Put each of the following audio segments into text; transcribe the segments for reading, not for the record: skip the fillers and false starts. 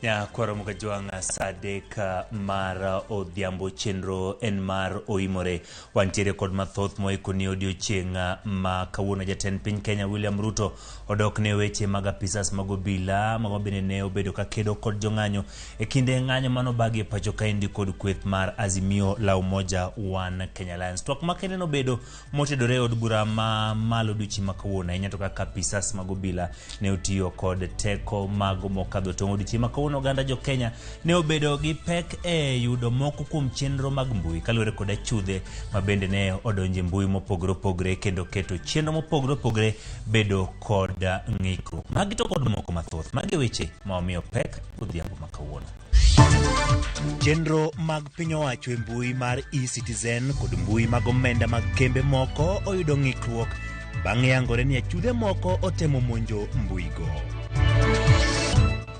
Nyakwaro Mokajwang' sa 3 mar odhiambo chenro en mar oimore. Wantiere kod mathoth moikoni odiochieng' ma kawuono. Jatend piny Kenya William Ruto odok ne weche mag apisas mag obila mago bende ne obedo ka kedo kod jong'anyo e kinde ng'anyo manobagi e pacho kaendi kod kweth mar Azimio la Umoja One Kenya Alliance. Twak makende nobedo motedore e od bura ma malo odiochieng' ma kawuono, ahinya to kaka apisas mag obila ne otiyo kod teko mago mokadho tong'. Odiochieng' ma kawuono oganda jo Kenya ne obedo gi pek e yudo moko kuom chenro mag mbui kaluwore kod achudhe ma bende ne odonjo e mbui mopogore opogore kendo keto chenro mopogore opogore bedo kod ng'ikruok. Magi to kod moko mathoth. Magi weche ma omiyo pek odhiambo ma kawuono. Chenro mag piny owacho e mbui mar eCitizen kod mbui mag omenda mag kembe moko oyudo ng'ikruok bang' yangore ni achudhe moko otemo monjo mbuigo.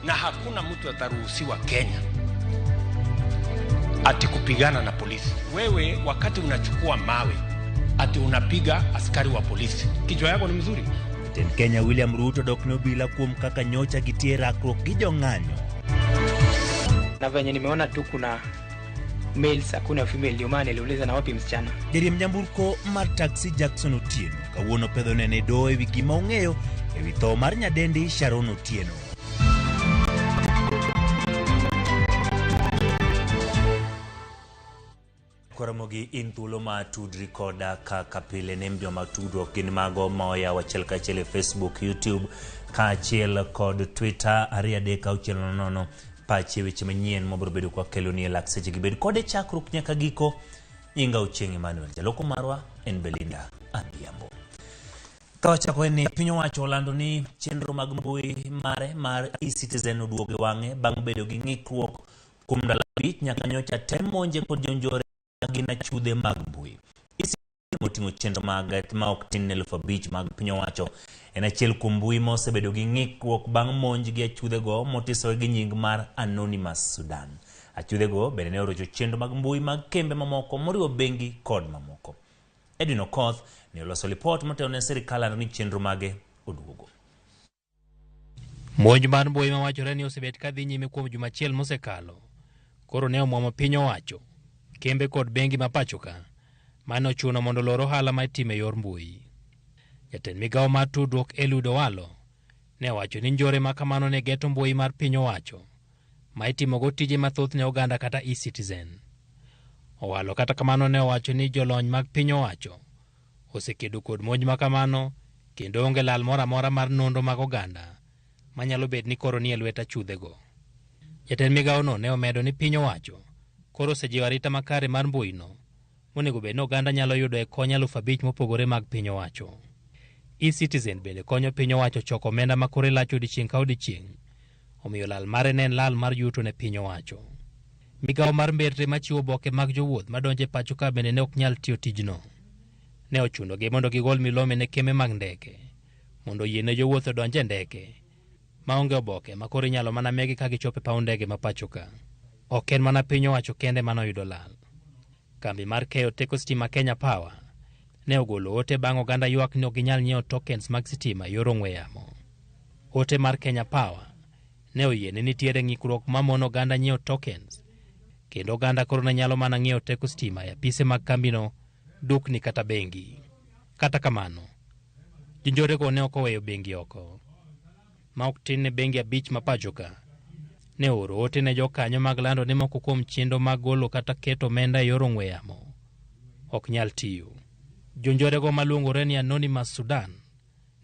Na hakuna mtu ataruhusiwa Kenya ati kupigana na polisi. Wewe wakati unachukua mawe ati unapiga askari wa polisi, kichwa yako ni mzuri? Jatend Kenya William Ruto dok ne obila kuom kaka nyocha gitie rakruok gi jong'anyo. Na venye nimeona tu kuna males hakuna female, ndio maana niliuliza na wapi msichana. Jariemb nyamburko mar taxi Jackson Otieno kawuono pedho nene doho ewi gima ong'eyo ewi tho mar nyadendi Sharon Otieno. Koromogi in thuolo ma tudri koda kaka pile nembni mag tudruok gin mago ma oyaw achiel kachiel e Facebook, YouTube kaachiel kod Twitter 23600. Pachi weche manyien mabiro bedo kwa keloni e lak seche gi bed kode chakruok nyaka giko. Nyinga Ochieng' Emmanuel, jaloko marwa en Belinda Adhiambo. Ka wachako en ni piny owacho olando ni chenro mag mbui mare mar eCitizen oduogo e wang'e bang' bedo gi ng'ikruok kuom ndalo 5 nyaka nyocha tem monje kod jonjore gin achudhe mag mbui. Moting'o chenro mag ma ok tin ne 5,000 mag piny owacho en achiel kuom mbui ma osebedo gi ng'ikruok bang' monj gi achudhego motisore gi nying mar Anonymous Sudan. Achudhego bende ne orocho chenro mag mbui mag kembe mamoko moriwo bengi kod mamoko. Edwin Okoth ne oloso lipot motelo ne sirikal lando ni chenro mage oduogo. Monj mar mbui mawachore ni osebet ka dhi nyime kuom juma achiel mosekalo koro ne omwomo piny owacho, kembe kod bengi ma pacho ka, mane ochuno mondo olor ohala ma itimo e yor mbui. Jatend migawo mar tudruok Eliud Owalo ne owacho ni njore ma kamano ne geto mbui mar piny owacho ma itimogo tije mathoth ne oganda kata eCitizen. Owalo kata kamano ne owacho ni jolony mag piny owacho osekedo kod monj ma kamano kendo onge lal moro amora mar nonro mag oganda manyalo bet ni koro ni e lwet achudhego. Jatend migawono ne omedo ni piny owacho koro osejiwo arita makare mar mbuino monego bed ni oganda nyalo yudo e kony 5,000 mopogore mag piny owacho. eCitizen bende konyo piny owacho choko omenda ma kore lach odiechieng' ka odiechieng', omiyo lal mare ne en lal mar yuto ne piny owacho. Migawo mar mbetre machiwo oboke mag jowuoth madonjo e pacho ka bende ne ok nyal tiyo tijno. Ne ochunogi mondo gigol milome ne kembe mag ndeke mondo oyie ne jowuoth odonj e ndeke maonge oboke ma koro inyalo mana megi ka gichopo e paw ndege ma pacho ka. Ok en mana piny owacho kende manoyudo lal. Kambi mar keyo teko sitima Kenya Power ne ogolo ote bang' oganda ywak ni ok ginyal nyiewo tokens mag sitima e yor ong'we yamo. Ote mar Kenya Power ne oyie ni nitiere ng'ikruok ma mono oganda nyiewo tokens kendo oganda koro ne nyalo mana ng'iewo teko sitima e apise mag kambino, dukni kata bengi. Kata kamano, jonjorego ne ok oweyo bengi oko. Ma ok tin ne bengi 5 ma pacho ka ne ooro ote ne jokanyo mag lando ni moko kuom chenro mag golo kata keto omenda e yor ong'we yamo ok nyal tiyo. Jonjorego maluongore ni Anonymous Sudan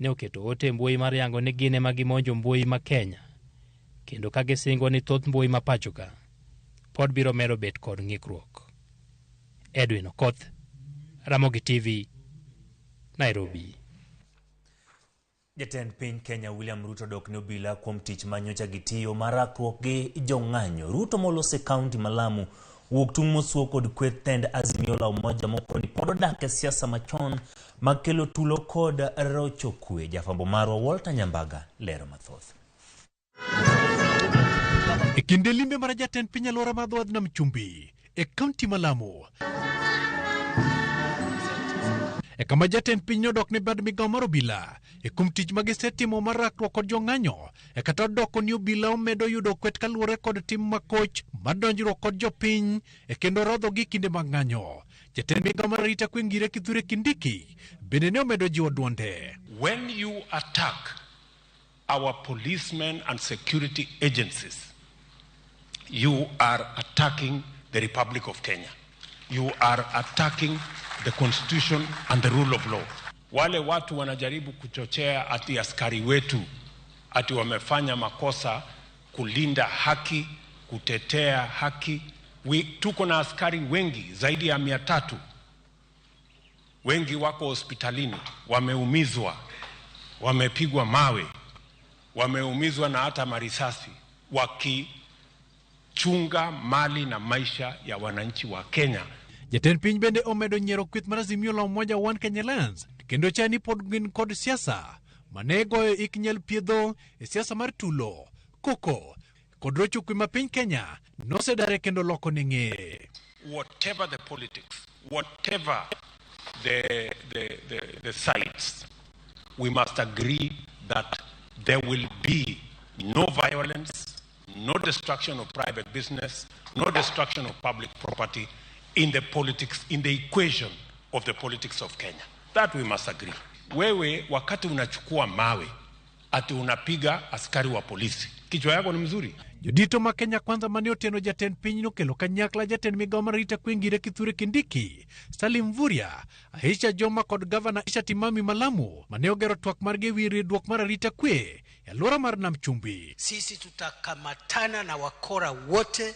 ne oketo ote e mbui mar yango ni gin ema gimonjo mbui ma Kenya kendo ka gisingo ni thoth mbui ma pacho ka pod biro medo bet kod ng'ikruok. Edwin Okoth, Ramogi TV, Nairobi. Jatend piny Kenya William Ruto dok ne obila kuom tich ma nyocha gitiyo mar rakruok gi jong'anyo. Ruto molos e kaunti ma Lamu wuok tung' mosuo kod kweth tend Azimio la Umoja mokoni pod odak e siasa machon mag kelo tulo kod rocho kwe. Jafwambo marwa Walter Nyambaga lero mathoth. E kinde limbe mar jatend piny alwora mar dho nam chumbi e kaunti ma Lamu. E kama jatend piny nodok ne bad migawo mar obila e kuom tich ma gisetimo mar rakruok kod jong'anyo e kata odoko ni obila omedo yudo kwet kaluwore kod tim makoch mar donjruok kod jopiny e kendo rodhogi kinde mag ng'anyo. Jatend migawo mar arita kwe Ngire Kithure Kindiki bende ne omedo jiwo duonde. When you attack our policemen and security agencies, you are attacking the Republic of Kenya. You are attacking the constitution and the rule of law. Wale watu wanajaribu kuchochea ati askari wetu ati wamefanya makosa kulinda haki, kutetea haki. Tuko na askari wengi zaidi ya 300. Wengi wako hospitalini, wameumizwa, wamepigwa mawe, wameumizwa na hata marisasi, wakichunga mali na maisha ya wananchi wa Kenya. Jatend piny bende omedo nyiero kweth mar Azimio la Umoja One Kenya Alliance kendo chani pod gin kod siasa mane goyo ik nyal piedho e siasa mar tulo, koko kod rocho kwe ma piny Kenya nosedare kendo loko ne ng'eye. Whatever the politics, whatever the sides, we must agree that there will be no violence, no destruction of private business, no destruction of public property in the politics, in the equation of the politics of Kenya. That we must agree. Wewe wakati unachukua mawe ati unapiga askari wa polisi, kichwa yako ni mzuri? Jodito ma Kenya Kwanza mane oteno jatend piny nokelo kanyakla jatend migawo mar arita kwe Ngire Kithure Kindiki, Salim Mvurya, Aisha Joma kod gavana Aisha Timami Malamu mane ogero twak margi ewi ridruok mar arita kwe e alwora mar Nam Chumbi. Sisi tutakamatana na wakora wote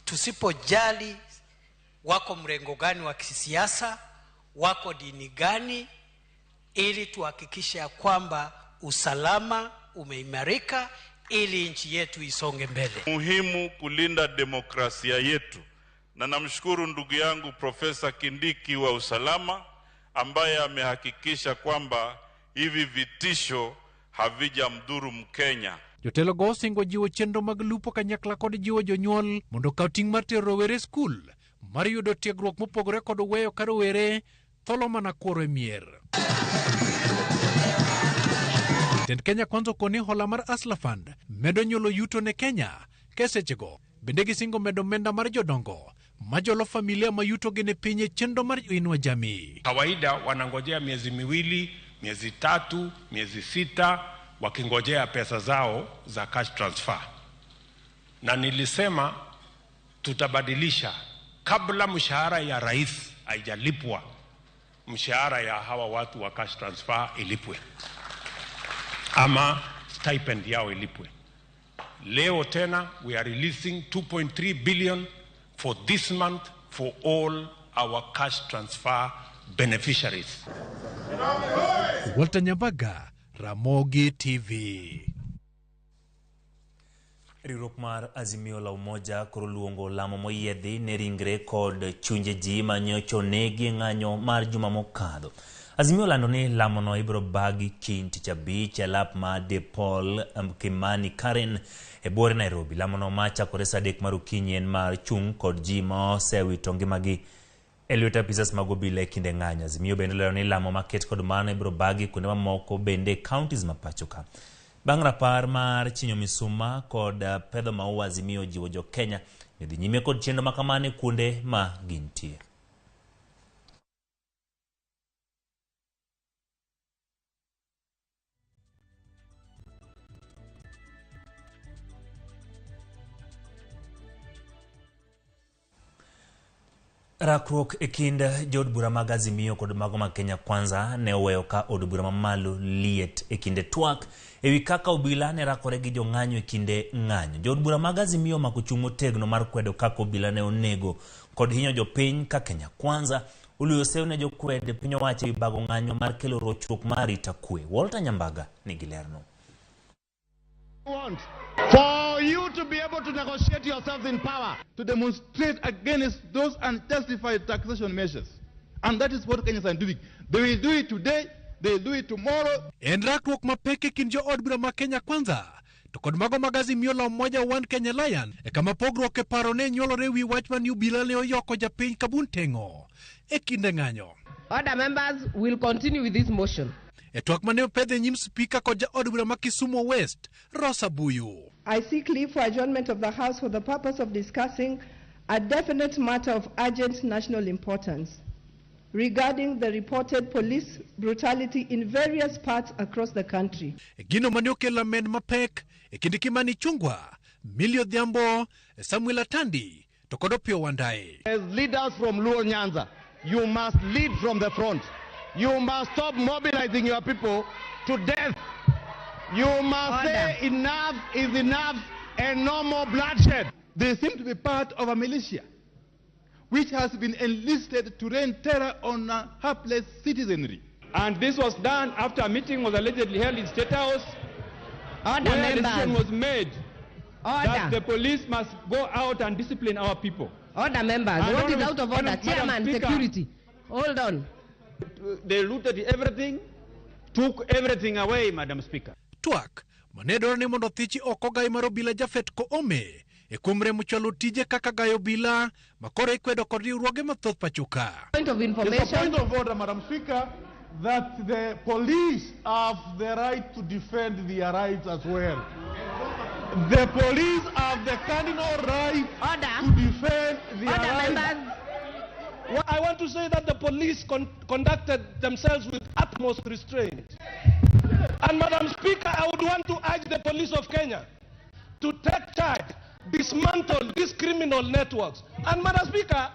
tusipojali wako mrengo gani wa kisiasa, wako dini gani, ili tuhakikishe ya kwamba usalama umeimarika ili nchi yetu isonge mbele. Muhimu kulinda demokrasia yetu, na namshukuru ndugu yangu Profesa Kindiki wa usalama ambaye amehakikisha kwamba hivi vitisho havijamdhuru Mkenya. Jotelo go osingo jiwo chenro mag lupo kanyakla kod jiwo jonyuol mondo okaw ting' mar tero rowere e skul mar yudo tiegruok mopogore kod weyo ka rowere tholo mana kuoro e mier. Jatend Kenya Kwanza okoni hola mar Hustler Fund medo nyuolo yuto ne Kenya ka sechego bende gisingo medo omenda mar jodongo majolo familia ma yuto gi ne piny e chenro mar Inua Jamii. Kawaida wanangojea miezi miwili, miezi 3, miezi 6 wakingojea pesa zao za cash transfer. Na nilisema tutabadilisha kabla mshahara ya rais haijalipwa, mshahara ya hawa watu wa cash transfer ilipwe ama stipend yao ilipwe. Leo tena we are releasing 2.3 billion for this month for all our cash transfer beneficiaries. Walter Nyambaga, Ramogi TV. Riwruok mar Azimio la Umoja koro luongo lamo moyiedhi ne ringre kod chunje ji manyocha onegi e ng'anyo mar juma mokadho. Azimio lando ni lamono ibiro bagi kiny tich abich e lap mar De Paul Kimani Karen e buore Nairobi. Lamono machakore saa 3 mar okinyi en mar chung' kod ji ma osewito ngimagi e lwet apisas mag obila e kinde ng'anyo. Azimio bende olero ni lamo maket kod mano ibiro bagi kuonde mamoko bende e counties ma pacho ka. Bang' rapar mar chinyo misuma kod pedho maua, Azimio ojiwo jo Kenya ni dhi nyime kod chenro makamano e kuonde ma gintie. Rakruok e kind jood bura mag Azimio kod mago mag Kenya Kwanza ne oweyo ka od bura mamalo liet e kinde twak ewi kaka obila ne rakore gi jong'anyo e kinde ng'anyo. Jood bura mag Azimio omako chung' motegno mar kwedo kaka obila ne onego kod hinyo jopiny ka Kenya Kwanza oluyo seyo ne jokwed piny owacho ewi bago ng'anyo mar kelo rochruok mar arita kwe. Walter Nyambaga nigi lerno. For you to be able to negotiate yourselves in power, to demonstrate against those unjustified taxation measures. And that is what Kenyans are doing. They will do it today, they will do it tomorrow. En rakruok mapek e kind jood bura ma Kenya Kwanza To kod mago mag Azimio la Umoja One Kenya Alliance e kama pogruok e paro ne nyuolore e wi wach mane obila ne oyoko japiny Kabun Teng'o e kinde ng'anyo. Order, members, will continue with this motion. E twak mane opedh e nyim spika kod jaod bura ma Kisumu West, Rosa Buyu. I seek leave for adjournment of the House for the purpose of discussing a definite matter of urgent national importance regarding the reported police brutality in various parts across the country. E gino mane okelo amen mapek e kind Kimani Ichung'wah, Millie Odhiambo, Samuel Atandi to kod Opiyo Wandayi. As leaders from Luo Nyanza, you must lead from the front. You must stop mobilizing your people to death. You must say enough is enough and no more bloodshed. They seem to be part of a militia which has been enlisted to rain terror on a hapless citizenry. And this was done after a meeting was allegedly held in State House, Order, where a decision members. was made Order. that the police must go out and discipline our people. Order, members. And What is Honorable- out of order? Madam Chairman, Speaker, security. Hold on. They looted everything, took everything away, Madam Speaker. Twak mane dwaro ni mondo thichi oko gai mar obila Jafet Koome e kuom remo chwalo tije kaka gayo obila ma koro ikwedo kod riwruoge mathoth pachoka. Point of It's a information. point of order, Madam Speaker, that the police have the right to defend their rights as well. The police have the cardinal right Order. to defend their Order, rights. members. I want to say that the police conducted themselves with utmost restraint. And Madam Speaker, I would want to urge the police of Kenya to take charge, dismantle these criminal networks. And Madam Speaker,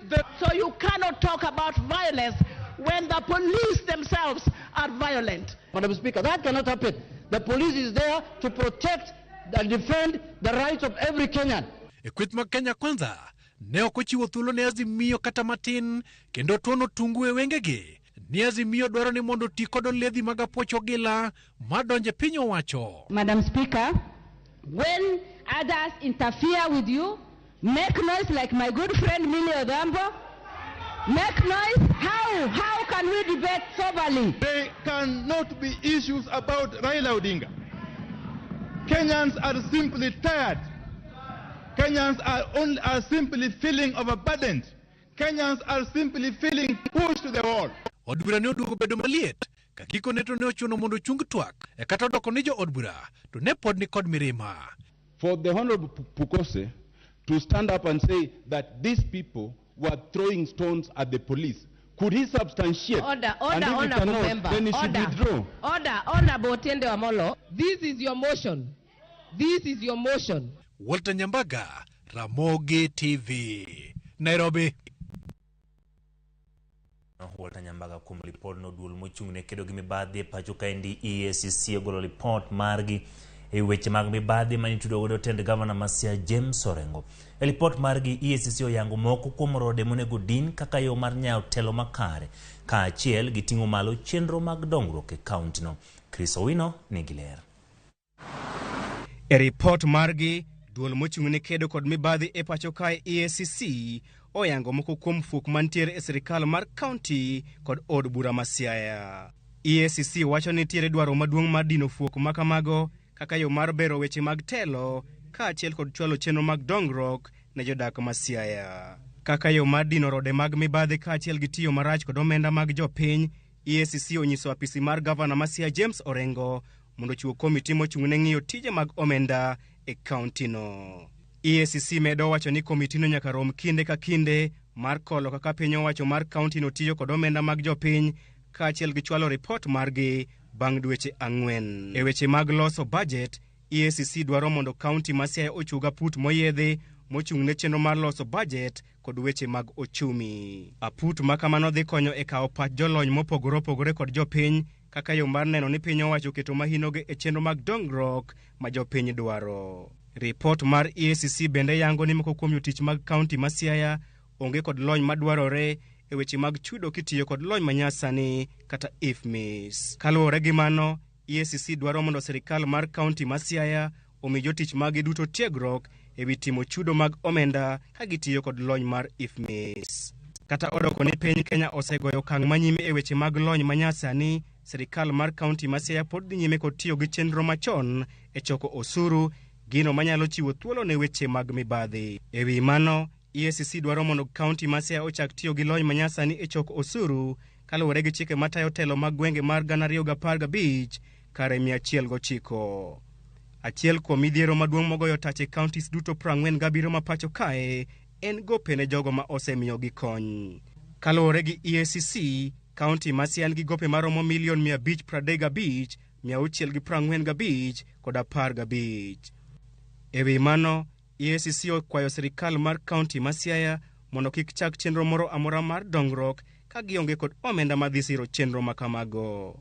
the So you cannot talk about violence when the police themselves are violent. Madam Speaker, that cannot happen. The police is there to protect and defend the rights of every Kenyan. E kweth mag Kenya Kwanza ne ok ochiwo thuolo ne Azimio kata matin kendo tuono tungu e wengegi ni Azimio dwaro ni mondo oti kod oledhi mag apuoch ogila madonje piny owacho. Madam Speaker, when others interfere with you, make noise like my good friend Millie Odhiambo. Make noise. How? How can we debate soberly? There cannot be issues about Raila Odinga. Kenyans are simply tired. Kenyans are simply feeling overburdened. Kenyans are simply feeling pushed to the wall. Od bura ne oduogo bedo maliet ka gikone to ne ochuno mondo ochung twak e kata odoko ni jo od bura to ne pod ni kod mirima. For the Honorable Pukose to stand up and say that these people were throwing stones at the police, could he substantiate? Order, And order, if he honorable cannot, member. then he should Order. withdraw. Order, honorable Otiende Amollo. This is your motion. This is your motion. Walter Nyambaga, Ramogi TV, Nairobi. Walter Nyambaga kuom lipodno. Duol mochung' ne kedo gi mibadhi e pacho kaendi EACC ogolo lipot margi e weche mag mibadhi mane itudo godo tend gavana ma Siaya James Orengo. E lipot margi EACC oyango moko kuom rode monego din kaka yo mar nyayo telo makare kaachiel gi ting'o malo chenro mag dongruok e kauntino. Chris Owino nigi ler. E ripot margi, duol mochung' ne kedo kod mibadhi e pacho kae EACC oyango moko kuom fuok mantiere e sirikal mar kaunti kod od bura ma Siaya. EACC wacho ni nitiere dwaro maduong' mar dino fuok ma kamago kaka yo mar bero weche mag telo kaachiel kod chwalo chenro mag dongruok ne jodak ma Siaya. Kaka yo mar dino rode mag mibadhi kaachiel gi tiyo marach kod omenda mag jopiny, EACC onyiso apisi mar gavana ma Siaya James Orengo mondo ochiw komiti mochung' ne ng'iyo tije mag omenda e kauntino. EACC medo wacho ni komitino nyaka rom kinde ka kinde mar kolo kaka piny owacho mar kauntino tiyo kod omenda mag jopiny kaachiel gi chwalo ripot margi bang' dweche 4. E weche mag loso bajet, EACC dwaro mondo kaunti ma Siaya ochug aput moyiedhi mochung' ne chenro mar loso bajet kod weche mag ochumi. Aput ma kamano dhi konyo e kawo pach jolony mopogore opogore kod jopiny kaka yo mar neno ni piny owacho oketo mahinogi e chenro mag dongruok ma jopiny dwaro. Ripot mar EACC bende yango ni moko kuom jotich mag kaunti ma Siaya onge kod lony madwarore e weche mag chudo kitiyo kod lony manyasani kata IFMIS. Kaluwore gi mano, EACC dwaro mondo sirikal mar kaunti ma Siaya omi jotich mage duto tiegruok e wi timo chudo mag omenda ka gitiyo kod lony mar IFMIS. Kata odoko ni piny Kenya osegoyo okang' manyime e weche mag lony manyasani sirikal mar kaunti ma Siaya pod dhi nyime kod tiyo gi chenro machon e choko osuru, gino manyalo chiwo thuolo ne weche mag mibadhi. E wi mano, EACC dwaro mondo kaunti ma Siaya ochak tiyo gi lony manyasani e choko osuru kaluwore gi chike matayo telo mag gwenge mar 2015 kare 109. Achiel kuom midhiero maduong' mogoyo tach e counties duto 47 ma pacho kae en gope ne jogo ma osemiyogi kony. Kaluwore gi EACC, kaunti ma Siaya nigi gope maromo milion 535, 645 kod 15. E wi mano, EACC okwayo sirikal mar kaunti ma Siaya mondo kik chak chenro moro amora mar dongruok ka gionge kod omenda madhi siro chenro ma kamago.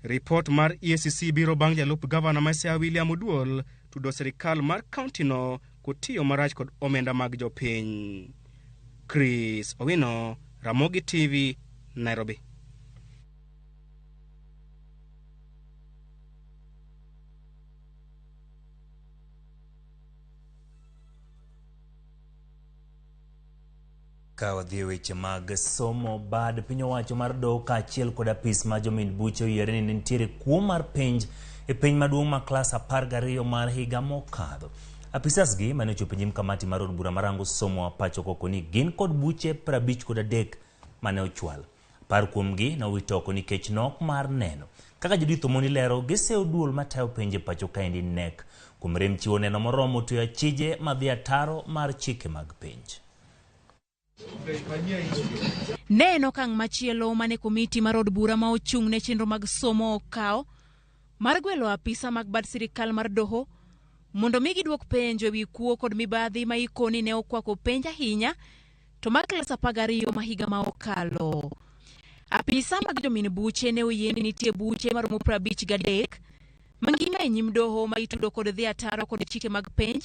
Ripot mar EACC biro bang' jalup gavana ma Siaya William Oduol tudo sirikal mar kauntino kotiyo marach kod omenda mag jopiny. Chris Owino, Ramogi TV, Nairobi. Ka wadhi e weche mag somo, bad piny owacho mar doho kaachiel kod apis ma jomin buche oyiere ni nitiere kuo mar penj e penj maduong' ma klas 12 mar higa mokadho. Apisas gi mane ochopo e nyim kamati mar od bura marango somo pacho koko ni gin kod buche 53 mane ochwal. 10 kuomgi nowit oko nikech nok mar neno. Kaka Judith Omondi lero, giseyo duol matayo penj e pacho kaendi NEC kuom rem chiwo neno moromo tweyo achije madhi ataro mar chike mag penj. Ne en okang' machielo mane komiti mar od bura ma ochung' ne chenro mag somo okawo mar gwelo apisa mag bad sirikal mar doho mondo mi gidwok penjo ewi kuo kod mibadhi ma ikoni ne okwako penj ahinya to mar klas 12 ma higa ma okalo. Apisa mag jomin buche ne oyie ni nitie buche maromo 53 mangima e nyim doho ma itudo kod dhi ataro kod chike mag penj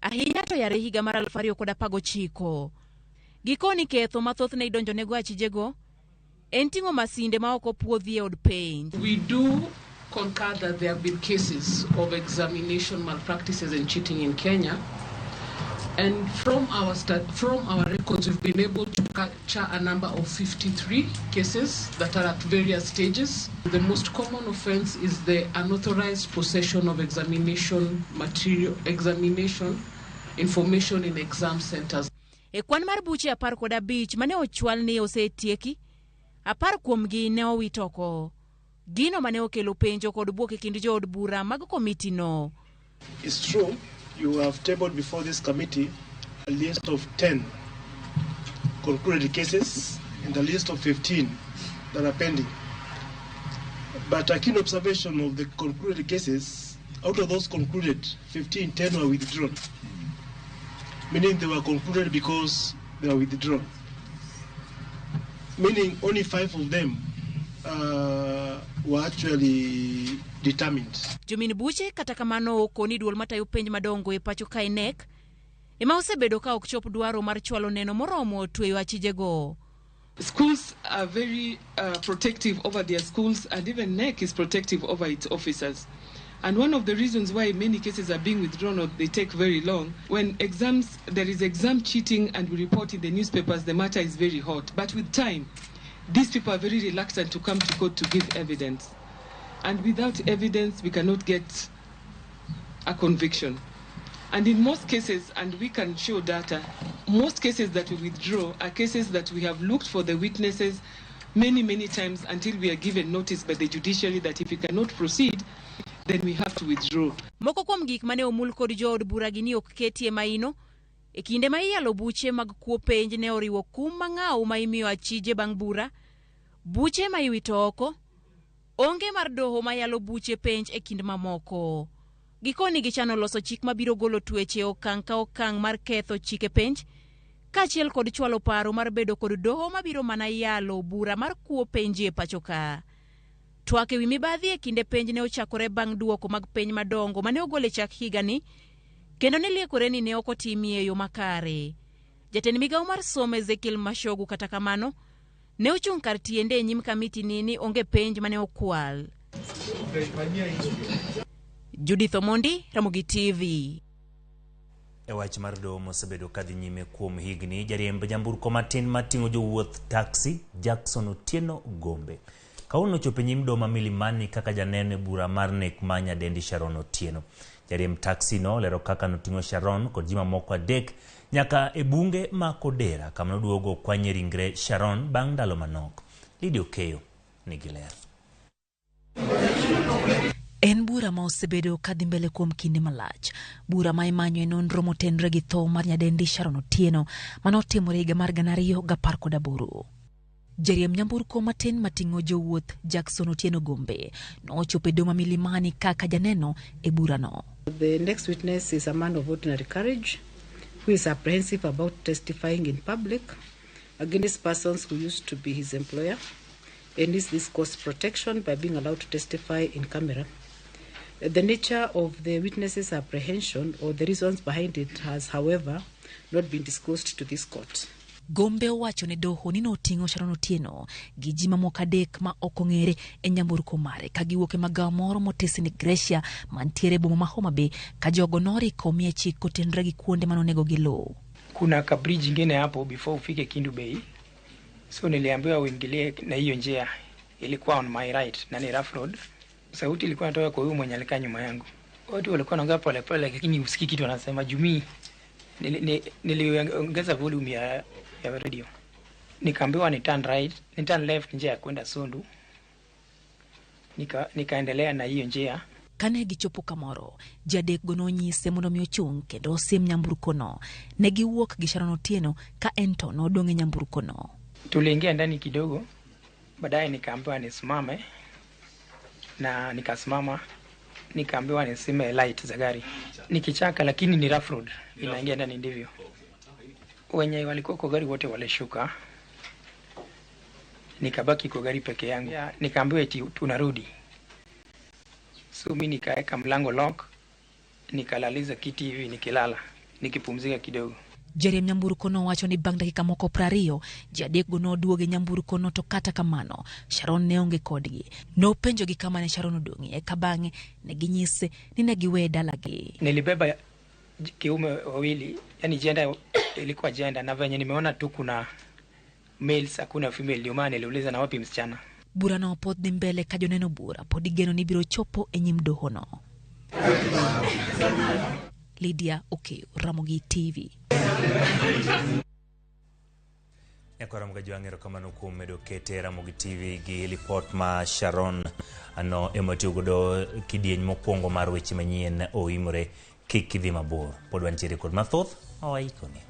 ahinya to yare higa mar 2019. Gikoni ketho mathoth ne idonjonego achijego en ting'o masinde ma ok opuodhi e od penj. We do concur that there have been cases of examination malpractices and cheating in Kenya. And from our records, we've been able to capture a number of 53 cases that are at various stages. The most common offense is the unauthorized possession of examination material, examination information in exam centers. E kwan mar buche 15 mane ochwal ni osetieki, 10 kuomgi ne owit oko. Gino mane okelo penjo kod bwok e kind jood bura mag komiti no. It's true, you have tabled before this committee a list of 10 concluded cases and a list of 15 that are pending. But a keen observation of the concluded cases, out of those concluded, 15, 10 were withdrawn. Meaning they were concluded because they were withdrawn. Meaning only 5 of them were actually determined. Jomin buche kata kamano okoni duol matayo penj madongo e pacho kae NEC ema osebedo ka ok chop dwaro mar chwalo neno moromo tweyo achijego. Schools are very protective over their schools, and even NEC is protective over its officers. And one of the reasons why many cases are being withdrawn or they take very long, when exams, there is exam cheating and we report in the newspapers, the matter is very hot. But with time, these people are very reluctant to come to court to give evidence. And without evidence, we cannot get a conviction. And in most cases, and we can show data, most cases that we withdraw are cases that we have looked for the witnesses many, many times until we are given notice by the judiciary that if we cannot proceed, then we have to withdraw. Moko kuom gik mane omul kod jood bura gi ni ok ketie maino e kinde ma iyalo buche mag kuo penj ne oriwo kum mang'aw ma imiyo achije bang' bura, buche ma iwito oko, onge mar doho mayalo buche penj e kind mamoko. Gikoni gichano loso chik mabiro golo tweche okang' ka okang' mar ketho chike penj, kaachiel kod chwalo paro mar bedo kod doho mabiro mana yalo bura mar kuo penj e pacho ka. Twak ewi mibadhi e kinde penj ne ochakore bang' duoko mag penj madongo mane ogol e chak higani, kendo ne liekore ni ne ok otimie e yo makare. Jatend migawo mar somo Ezekiel Machogu kata kamano ne ochung' kar tiende e nyim kamiti ni onge penj mane okwal. Judith Omondi, Ramogi TV. E wach mar doho mosebedo kadhi nyime kuom higni, jariemb nyamburko matin mating'o jowuoth taxi Jackson Otieno Gombe Kawuono ochopo e nyim doho ma Milimani kaka janeno e bura mar nek ma nyadendi Sharon Otieno. Jariemb taxi no olero kaka noting'o Sharon kod ji mamoko adek nyaka e bunge ma Kodera kama noduogo okwanye ringre Sharon bang' ndalo manok. Lydia Okeyo nigi ler. En bura ma osebedo ka dhi mbele kuom kinde malach. Bura ma imanyo e nonro motenre gi tho mar nyadendi Sharon Otieno mane otimore higa mar 2018. Jariemb nyamburko matin mating'o jowuoth Jackson Otieno Gombe nochopo e doho ma Milimani kaka janeno e burano. The next witness is a man of ordinary courage who is apprehensive about testifying in public against persons who used to be his employer and needs this court's protection by being allowed to testify in camera. The nature of the witness's apprehension or the reasons behind it has, however, not been disclosed to this court. Gombe owacho ne doho ni noting'o Sharon Otieno gi ji mamoko adek ma ok ong'ere e nyamburko mare ka giwuok e magawa moro motesi ni Gracia mantiere e boma ma Homa Bay ka jogo noriko omiye chik kotenore gi kuonde mane onego giluw. Kuna ka bridge ingine hapo before ufike Kindu Bay, so niliambiwa uingilie na hiyo njia, ilikuwa on my right na ni rough road. Sauti ilikuwa inatoka kwa huyu mwenye alikaa nyuma yangu. Watu walikuwa wanaongea polepole, lakini usikii kitu wanasema. Juu niliongeza volume ya radio, nikaambiwa ni turn right, ni turn left, njia ya kwenda Sondu. Nikaendelea na hiyo njia. Kane gichopo kamoro, ji adekgo nonyise mondo mi ochung' kendo osim nyamburkono. Ne giwuok gi Sharon Otieno ka en to nodong' e nyamburkono. Tuliingia ndani kidogo, baadaye nikaambiwa nisimame na nikasimama, nikaambiwa nisime light za gari. Nikichaka, lakini ni rough road, inaingia ndani ndivyo. Wenye walikuwa kwa gari wote walishuka, nikabaki kwa gari peke yangu. Nikaambiwa eti tunarudi. So mimi nikaweka mlango lock, nikalaliza kiti hivi nikilala, nikipumzika kidogo. Jariemb nyamburko nowacho ni bang' dakika moko 20, ji adekgo noduogo e nyamburkono to kata kamano, Sharon ne onge kodgi. Nopenjogi kama ne Sharon odong'ie eka bang'e ne ginyise ni ne giweye dalagi. Nilibeba kiume wawili, yani jenda ilikuwa jenda, na venye nimeona tu kuna males hakuna female, ndio maana niliuliza na wapi msichana. Burano pod dhi mbele ka joneno bura pod igeno ni biro chopo e nyim dohono. Lydia Okeyo, Ramogi TV. Nyakora Ramogi erokamano kuom medo kete Ramogi TV gi lipot ma Sharon ano ema tiyo godo kidieny mokwongo mar weche manyien oimore. Kik idhi mabor, pod wantiere kod mathoth ma waikoni.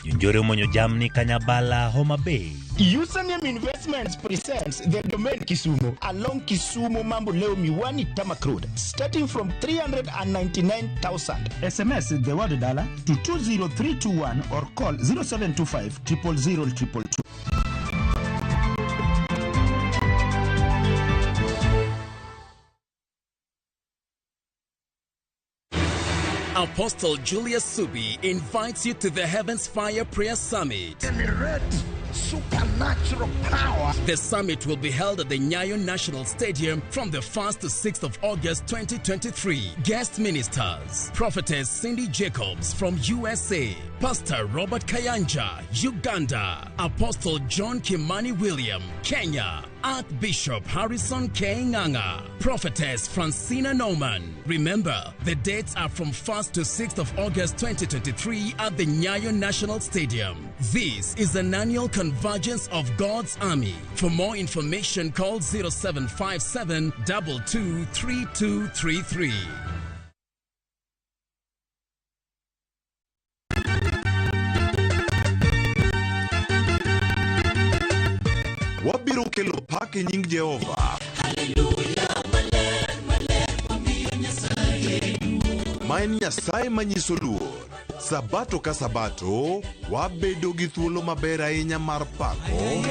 Jonjore omonjo jamni Kanyabala, Homa Bay. Username Investments presents the Domain Kisumu along Kisumu Mamboleo Miwani Tarmac Road, starting from 399,000. SMS the word dollar to 20321 or call 0725 000 222. Apostle Julius Subi invites you to the Heavens Fire Prayer Summit. Generate supernatural power. The summit will be held at the Nyayo National Stadium from the 1st to 6th of August 2023. Guest ministers, Prophetess Cindy Jacobs from USA, Pastor Robert Kayanja, Uganda, Apostle John Kimani William, Kenya, Archbishop Harrison K. Nganga, Prophetess Francina Norman. Remember, the dates are from 1st to 6th of August 2023 at the Nyayo National Stadium. This is an annual convergence of God's army. For more information, call 0757 223233. Wabiro kelo pak e nying Jehova. Ma en Nyasaye manyiso luor. Sabato ka sabato, wabedo gi thuolo maber ahinya mar pako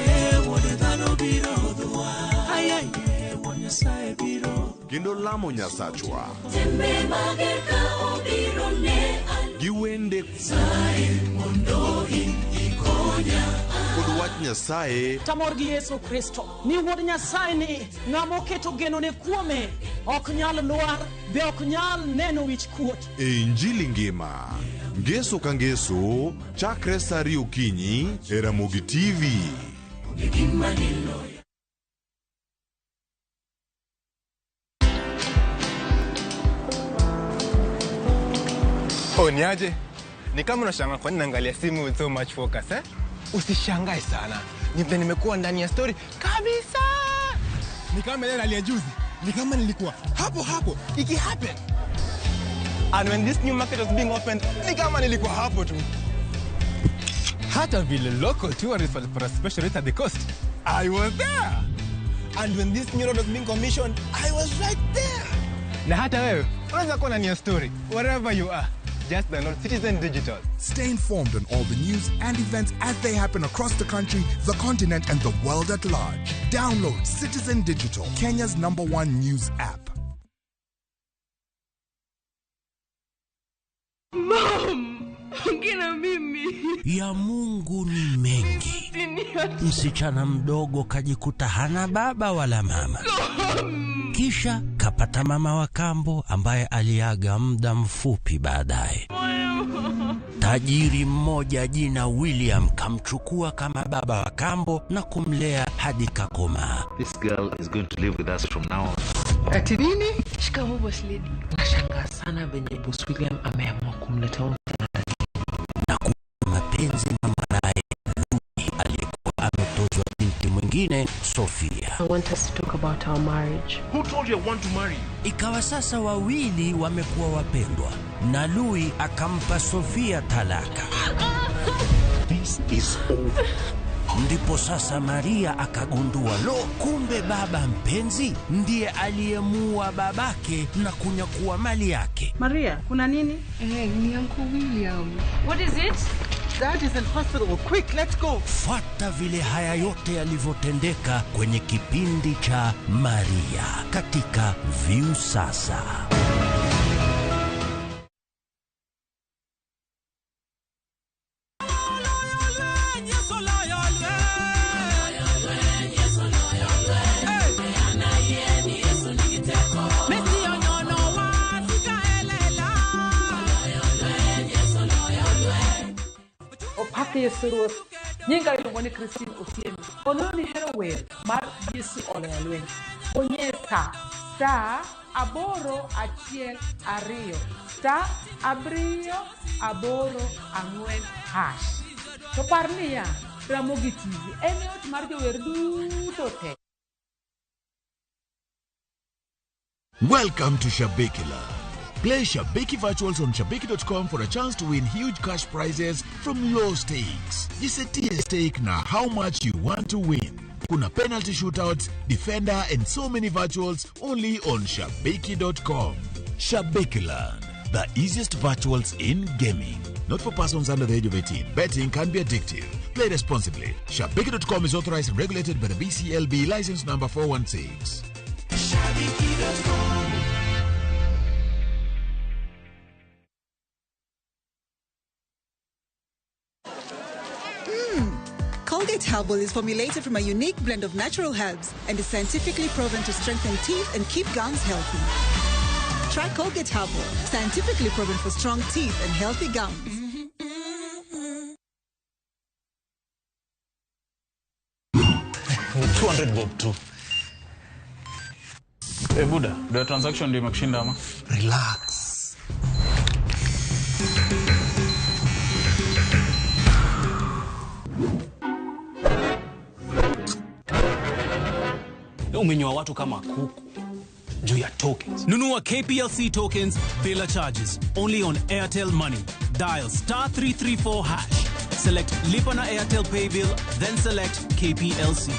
kendo lamo Nyasachwa gi wende kod wach Nyasaye. Tamor gi Yesu Kristo ni wuod Nyasaye ni ng'ama oketo genone kuome Ok nyal lwar, be ok nyal neno wich kuot. E Injili ngima. Ngeso ka ngeso, chakre sa 2 okinyi e Ramogi TV. Oh, niaje? Ni kama unashangaa kwa nini naangalia simu with so much focus, eh? Usishangae sana. Ni vile nimekuwa ndani ya story kabisa. Ni kama ile rally ya juzi. Ni kama nilikuwa hapo hapo iki happen. And when this new market was being opened, ni kama nilikuwa hapo tu. Hata vile local tourists walipata special rate at the coast, I was there. And when this new road was being commissioned, I was right there. Na hata wewe unaweza kuwa ndani ya story wherever you are. Just download Citizen Digital. Stay informed on all the news and events as they happen across the country, the continent, and the world at large. Download Citizen Digital, Kenya's #1 news app. Mom, ongea mimi. Ya Mungu ni mengi. Msichana mdogo kajikuta hana baba wala mama. Kisha kapata mama wa kambo ambaye aliaga muda mfupi baadaye. Tajiri mmoja jina William kamchukua kama baba wa kambo na kumlea hadi kakomaa. This girl is going to live with us from now on. Ati nini? Shikamoo boss lady. Nashangaa sana venye boss William ameamua kumleta huyu na mapenzi na mwanae aliyekuwa ametozwa binti mwingine Sofia. I want us to talk about our marriage. Who told you I want to marry you? Ikawa sasa wawili wamekuwa wapendwa na Louis akampa Sofia talaka. This is over. Ndipo sasa Maria akagundua, lo, kumbe baba mpenzi ndiye aliyemuua babake na kunyakua mali yake. Maria, kuna nini? Ni Uncle William. What is it? Dad is in hospital. Quick, let's go. Fuata vile haya yote yalivyotendeka kwenye kipindi cha Maria katika Viusasa. Yesu Ruoth. Nyinga iluongo ni Christine Otieno. Ononi hero wer mar Yesu oloyo lweny. Bonyesa *812 *784#. To par niya, Ramogi TV en ot mar jower duto te. Welcome to Shabiki Land. Play Shabiki Virtuals on Shabiki.com for a chance to win huge cash prizes from low stakes. Jisetie stake na how much you want to win. Kuna penalty shootouts, defender and so many virtuals only on Shabiki.com. Shabiki Land, the easiest virtuals in gaming. Not for persons under the age of 18. Betting can be addictive. Play responsibly. Shabiki.com is authorized and regulated by the BCLB license number 416. Shabiki.com. Colgate Herbal is formulated from a unique blend of natural herbs and is scientifically proven to strengthen teeth and keep gums healthy. Try Colgate Herbal, scientifically proven for strong teeth and healthy gums. $200 bob tu. Hey Buda, the transaction ndio imekushinda ama? Relax. Umenyoa watu kama kuku juu ya tokens. Nunua KPLC tokens bila charges only on Airtel Money. Dial *334#. Select Lipa na Airtel Pay Bill, then select KPLC.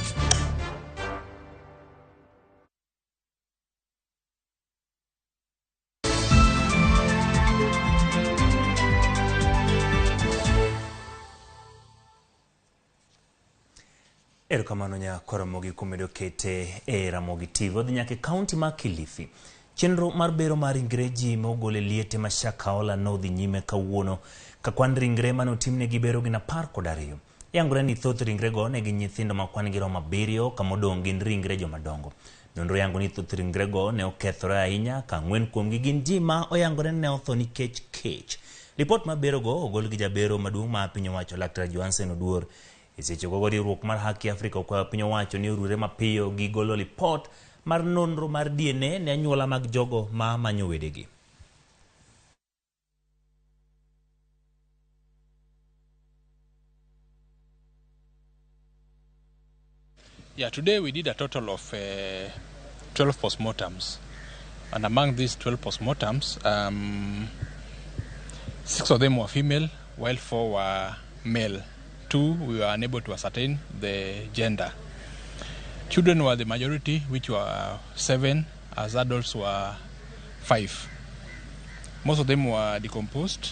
Erokamano nya Ramogi kumedo kete e Ramogi TV. Wadhi nyaka e kaunti ma Kilifi. Chenro mar bero mar ringre ji mogol e liete ma Shakahola nodhi nyime kawuono ka kwan ringre mane otimnegi bero gin 12. Yangore ni thoth ringrego ne gin nyithindo ma kwan gi romo 7 kamodong' gin ringre jomadongo. Nonro yango ni thoth ringrego ne okethore ahinya ka 4 kuomgi gin ji ma oyangore ne otho nikech kech. Lipot ma berogo ogol gi jabero maduong' ma piny owacho Laktar Johansen Oduor. E seche gogo riwruok mar Haki Afrika okwayo piny owacho ni orure mapiyo gi golo lipot mar nonro mar DNA ne anyuola mag jogo ma manyo wedegi. Yeah, today we did a total of 12 postmortems. And among these 12 postmortems, 6 of them were female, while 4 were male. 2, we were unable to ascertain the gender. Children were the majority, which were 7, as adults were 5. Most of them were decomposed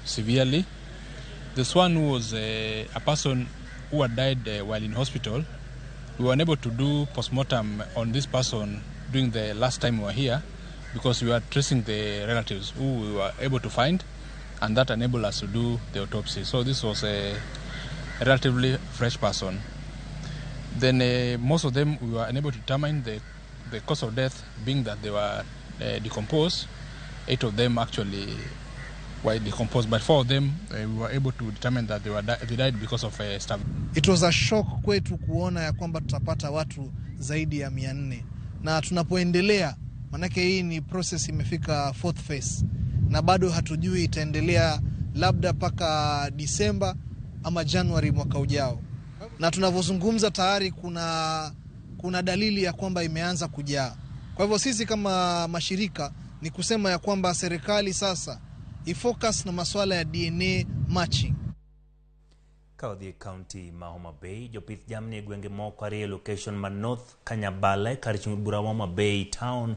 severely. This one was a person who had died while in hospital. We were unable to do postmortem on this person during the last time we were here because we were tracing the relatives who we were able to find, and that enabled us to do the autopsy. So this was a relatively fresh person. Then most of them, we were unable to determine the cause of death, being that they were decomposed. 8 of them actually were decomposed, but 4 of them we were able to determine that they died because of starvation. It was a shock kwetu kuona ya kwamba tutapata watu zaidi ya 400, na tunapoendelea, manake hii ni process imefika fourth phase na bado hatujui itaendelea labda paka Disemba ama Januari mwaka ujao. Na tunavyozungumza tayari kuna dalili ya kwamba imeanza kujaa. Kwa hivyo sisi kama mashirika ni kusema ya kwamba serikali sasa ifocus na masuala ya DNA matching. Ka odhi e county ma Homa Bay, jopith jamni e gwenge moko ariyo e location ma North Kanyabale kar chung' bura ma Homa Bay town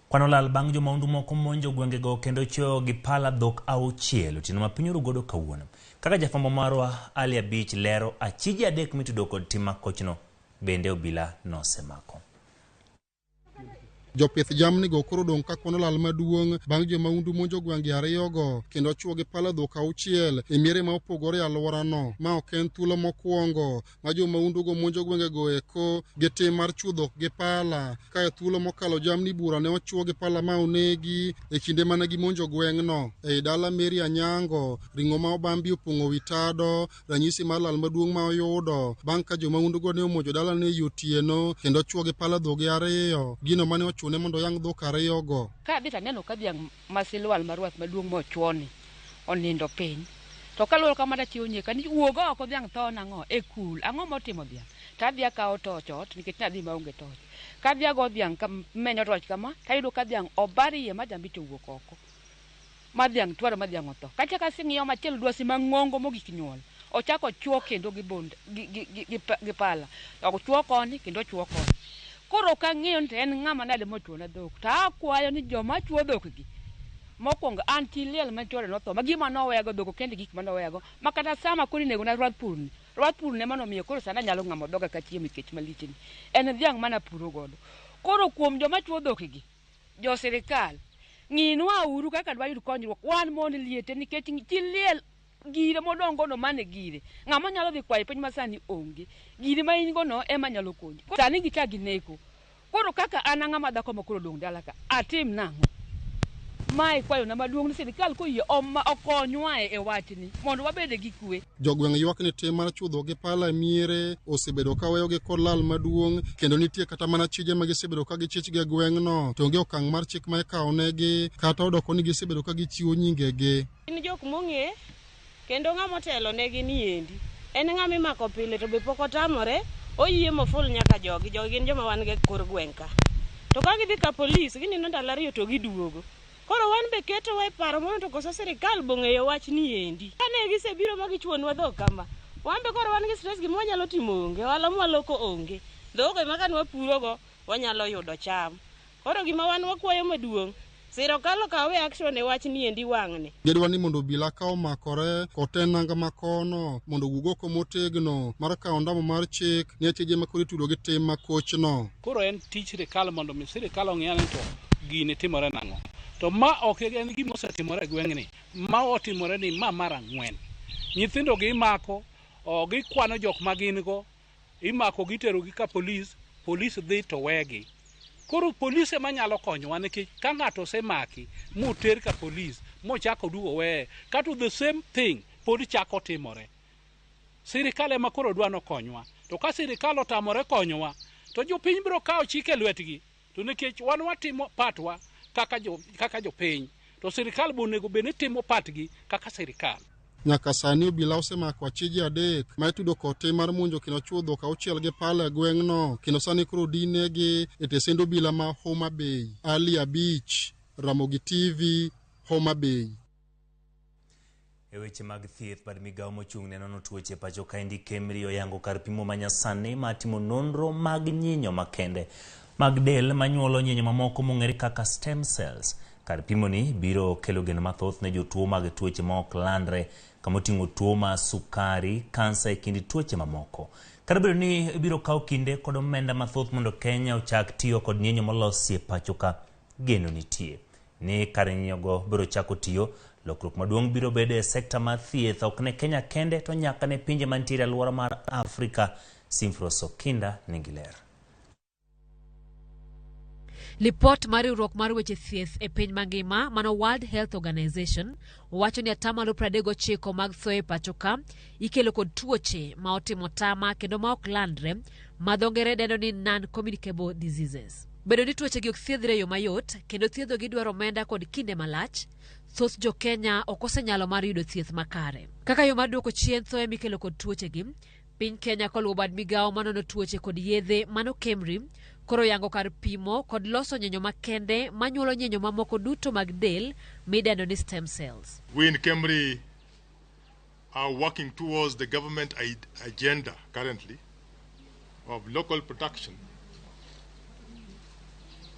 kwano lal bang' jomaundu moko monjo gwengego kendo chwoyo gi pala dhok 6 otieno ma piny oru godo kawuono. Kaka jafwambo marwa Ali Abich lero, achije 3 mitudo kod tim makochno bende obila nosemako. Jopith jamni go koro odong' ka kwano lal maduong' bang' jomaundu monjo gwenge ariyogo kendo chwo gi pala dhok 6 e miere ma opogore e alworano. Ma ok en thuolo mokwongo ma jomaundu go monjo gwengego eko gi tim mar chwo dhok gi pala, ka e thuolo mokalo jamni bura ne ochwo gi pala ma onegi e kinde mane gimonjo gweng'no. Ei dala Mary Anyango, ring'o ma obambi opong'o wi tado, ranyisi mar lal maduong' ma oyudo bang' ka jomaundu go ne omonjo dalane e otieno kendo chwo gi pala dhoge 2, gino mane ochune mondo oyang' dhok 2 go. Ka adhi to aneno ka dhiang' ma silwal marwath maduong' mochuoni onindo piny. To kaluwore kama tachiewo nyeka ni wuog oko dhiang' tho nang'o e kul, ang'o motimo dhiang'? To adhi akawo toch ot nikech nadhi maonge toch. Ka adhi ago dhiang' menyo toch kama, tayudo ka dhiang' obar iye ma jambi to owuok oko. Ma dhiang' twaro ma dhiang' otho. Kachako asing'iyo machielo dwasi mang'ongo mogik nyuol. Ochako ochuo kendo gi bond gi pala. Ochuo koni kendo ochuo koni. Koro ok ang'eyo ni to en ng'ama nade mochuona dhok. To akwayo ni joma chuo dhok gi, mokwongo an chi liel ma chwore notho, ma gima noweyago dhok kende gik manoweyago, ma kata sama koro inego na rwadh purni, rwadh purni ema nomiyo koro sani anyalo ng'amo dhoga kachiemo kech malichni. En dhiang' mana puro godo. Koro kuom joma chuo dhok gi, jo sirikal, ng'inwa uru kaka dwayud konyruok. Wan mon liete nikech chi liel gire modongo no mane gire. Ng'ama nyalo dhi kwayo piny masani onge. Gire ma in go no ema nyalo konyi. Sani gichak gineko. Koro kaka an ang'ama dhako ma koro odong' dala ka, atim nang'o? Mae kwayona maduong' ni sirikal koyie okonywa e wachni mondo wabed gi kwe. Jogweng' ywak ni tim mar chwo dhok gi pala e miere osebedo ka weyogi kod lal maduong' kendo nitie kata mana chije ma gisebedo ka gichich gi e gweng'no to onge okang' mar chik ma ikawonegi kata odoko ni gisebedo ka gichiwo nyingegi. Gin jok mong'e kendo ng'ama otelo negi ni endi en ng'ama imako pile to be pok otamore, oyie moful nyaka jogi. Jogi gin joma wan go e kor gweng' ka. To ka gidhi ka polis gineno ndalo 2 to giduogo. Koro wan be ketowa e paro mondo to koso sirikal bong'eyo wach ni endi. Kane gisebiro ma gichuonwa dhok kama, wan be koro wan gi stress, gima wanyalo timo onge, ohala mwaloko onge. Dhok ema kane wapurogo wanyalo yudo cham. Koro gima wan wakwayo maduong', sirikal okawe action e wach ni endi wang'ni. Gidwa ni mondo obila ka omakore koten nanga makono mondo owuog oko motegno mar kawo ondamo mar chik ne achije ma koro itudo gi tim makochno. Koro en tich sirikal mondo mi sirikal ong'i ane to gini timore nang'o. To ma ok en gima osetimore e gweng'ni, ma otimore ni ma mar 4. Nyithindo gi imako, gikwano jok ma gin go, imako gitero gi ka polis, Polis dhi to wegi. Koro polis ema nyalo konyowa nikech ka ng'ato osemaki moter ka polis mochako oduogo weye, kato the same thing pod chako timore. Sirikal ema koro dwa nokonywa. To ka sirikal otamore konyowa, to jopiny biro kawo chik e lwetgi. To nikech wan watimo patwa kaka jopiny, to sirikal be onego bed ni timo patgi kaka sirikal. Nyaka sani obila osemako achije 3 ma itudo kod tim mar monjo kendo chuo dhok 6 gi pala e gweng'no, kendo sani koro dinegi e tesend obila ma Homa Bay. Ali Abich, Ramogi TV, Homa Bay. E weche mag thieth, bad migawo mochung' ne nono tuoche pacho kaendi KEMRI oyango kar pimo manyasani mar timo nonro mag nyinyo makende mag del manyuolo nyinyo mamoko mong'ere kaka stem cells. Kar pimo ni biro kelo geno mathoth ne jotuo mag tuoche ma ok landre, kama oting'o tuo mar sukari, kansa e kind tuoche mamoko. Kata obedo ni ibiro kawo kinde kod omenda mathoth mondo Kenya ochak tiyo kod nyinyo molosi e pacho ka, geno nitie ni kar nyinyogo biro chako tiyo. Lokruok maduong' biro bedo e sekta mar thieth, ok ne Kenya kende to nyaka ne pinje mantiere e alwora mar Afrika. Simfros Okinda nigi ler. Lipot mar riwruok mar weche thieth e piny mangima mano World Health Organization wacho ni atamalo 39 mag thoe e pacho ka ikelo kod tuoche ma otimo tama kendo ma ok landre ma dho ngere dendo ni non-communicable diseases. Bedo ni tuoche gi ok thiedhre e yo mayot kendo thiedhogi dwaro omenda kod kinde malach, thoth jo Kenya ok osenyalo mar yudo thieth makare. Kaka yo mar duoko chien thoe mikelo kod tuochegi, piny Kenya koluwo bad migawo manono tuoche kod yedhe mano KEMRI koro yango kar pimo kod loso nyinyo makende manyuolo nyinyo mamoko duto mag del midendo ni stem cells. We in KEMRI are working towards the government agenda currently of local production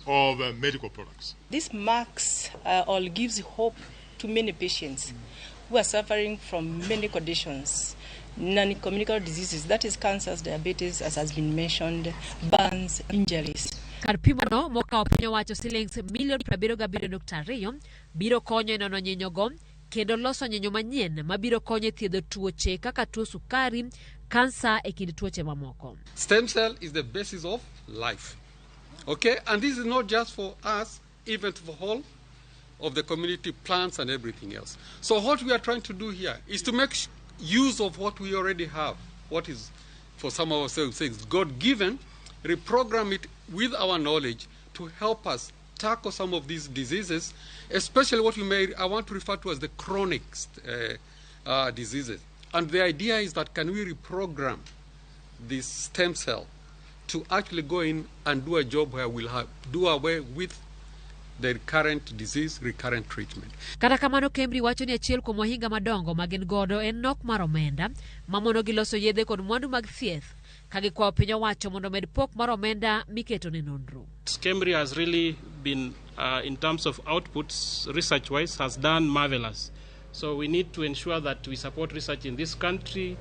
of medical products. This marks or gives hope to many patients who are suffering from many conditions, non-communicable diseases, that is cancers, diabetes, as has been mentioned, burns, injuries. Kar pimono mokawo piny owacho silings milion 77.2 biro konyo e nono nyinyogo kendo loso nyinyo manyien mabiro konyo e thiedho tuoche kaka tuo sukari, kansa e kind tuoche mamoko. Stem cell is the basis of life. Okay, and this is not just for us, even for the whole of the community, plants and everything else. So what we are trying to do here is to make use of what we already have, what is, for some of us, is God-given, reprogram it with our knowledge to help us tackle some of these diseases, especially what I want to refer to as the chronic diseases. And the idea is that can we reprogram this stem cell to actually go in and do a job where we'll do away with the recurrent disease, recurrent treatment. Kata kamano KEMRI wacho ni achiel kuom ohinga madongo ma gin godo en nok mar omenda mamono giloso yedhe kod mwandu mag thieth ka gikwayo piny owacho mondo omed pok mar omenda miketo ne nonro. KEMRI has really been, in terms of outputs, research-wise, has done marvelous. So we need to ensure that we support research in this country.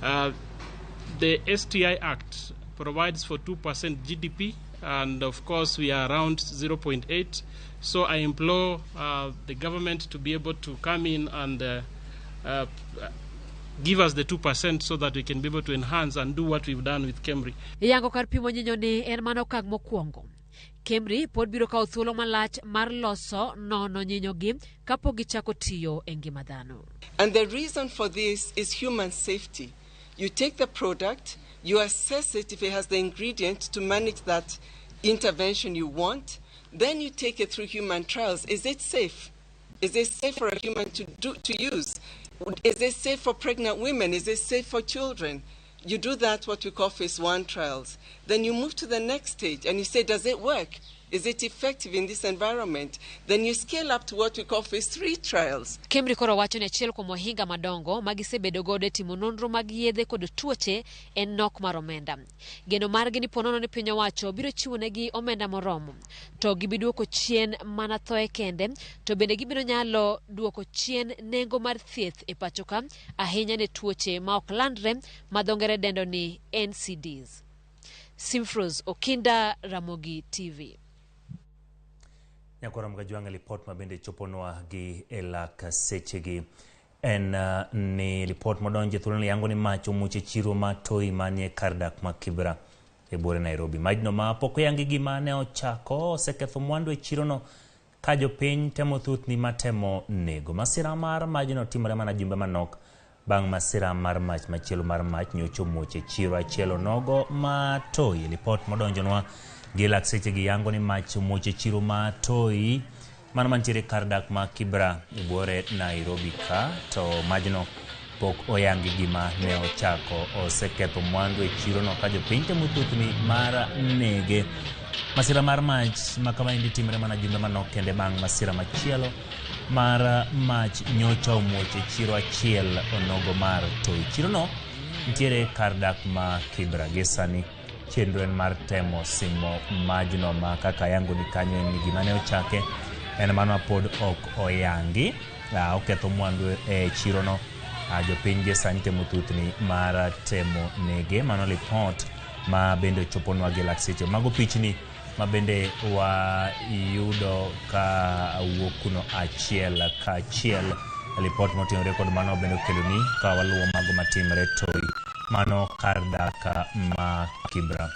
The STI Act provides for 2% GDP, and of course we are around 0.8. So I implore the government to be able to come in and give us the 2% so that we can be able to enhance and do what we've done with KEMRI. Yango kar pimo nyinyo ni en mana okang' mokwongo. KEMRI pod biro kawo thuolo malach mar loso nono nyinyogi kapok gichako tiyo e ngima dhano. And the reason for this is human safety. You take the product, you assess it if it has the ingredient to manage that intervention you want, then you take it through human trials. Is it safe? Is it safe for a human to use? Is it safe for pregnant women? Is it safe for children? You do that, what we call phase 1 trials. Then you move to the next stage and you say, does it work? Is it effective in this environment? Then you scale up to what we call phase 3 trials. KEMRI koro wacho ni achiel kuom ohinga madongo ma gisebedo godo e timo nonro mag yedhe kod tuoche en nok mar omenda. Geno margi ni ponono ni piny owacho biro chiwo negi omenda moromo, to gibiduoko chien mana thoe kende, to bende gibiro nyalo duoko chien nengo mar thieth e pacho ka, ahinya ne tuoche ma ok landre ma dho ngere dendo ni NCDs. Simfros Okinda, Ramogi TV. Nyakwara Mgajwang' lipot ma bende choponwa gi e lak sechegi en ni lipot modonjo e thuoloni yango ni mach omuoch e chiro ma Toi manie kar dak ma Kibra e buore Nairobi. Majno ma pok oyangi gima ne ochako oseketho mwandu e chirono ka jopiny temo thuthni matemo nego. Masira mar majno timore mana jumbe manok bang' masira mar mach machielo mar mach nyocha omuoch e chiro achiel onogo ma Toi. Lipot modonjonwa gi lak seche gi yango ni mach omuoch e chiro ma Toi mano mantiere kar dak ma Kibra e buore Nairobi ka to majno pok oyangi gima ne ochako oseketho mwandu e chirono ka jopiny temo thuthni mar nege. Masira mar mach ma kamaendi timre mana jumbe manok kende bang' masira machielo mar mach nyocha omuoch e chiro achiel onogo mar Toi. Chirono nitiere kar dak ma Kibra. Gi sani chenro en mar temo simo majno ma kaka ayango ni kanyo en ni gima ne ochake en mano pod ok oyangi. Oketho mwandu e chirono. Jopiny gi sani temo thuthni mar temo nege. Mano lipot ma bende ochoponwa gi lak seche. Mago pichni ma bende wayudo ka wuok kuno achiel ka achiel. Lipot moting'ore kod mano bende okeloni ka waluwo mago matimre Toi. Mano kar dak ma Kibra.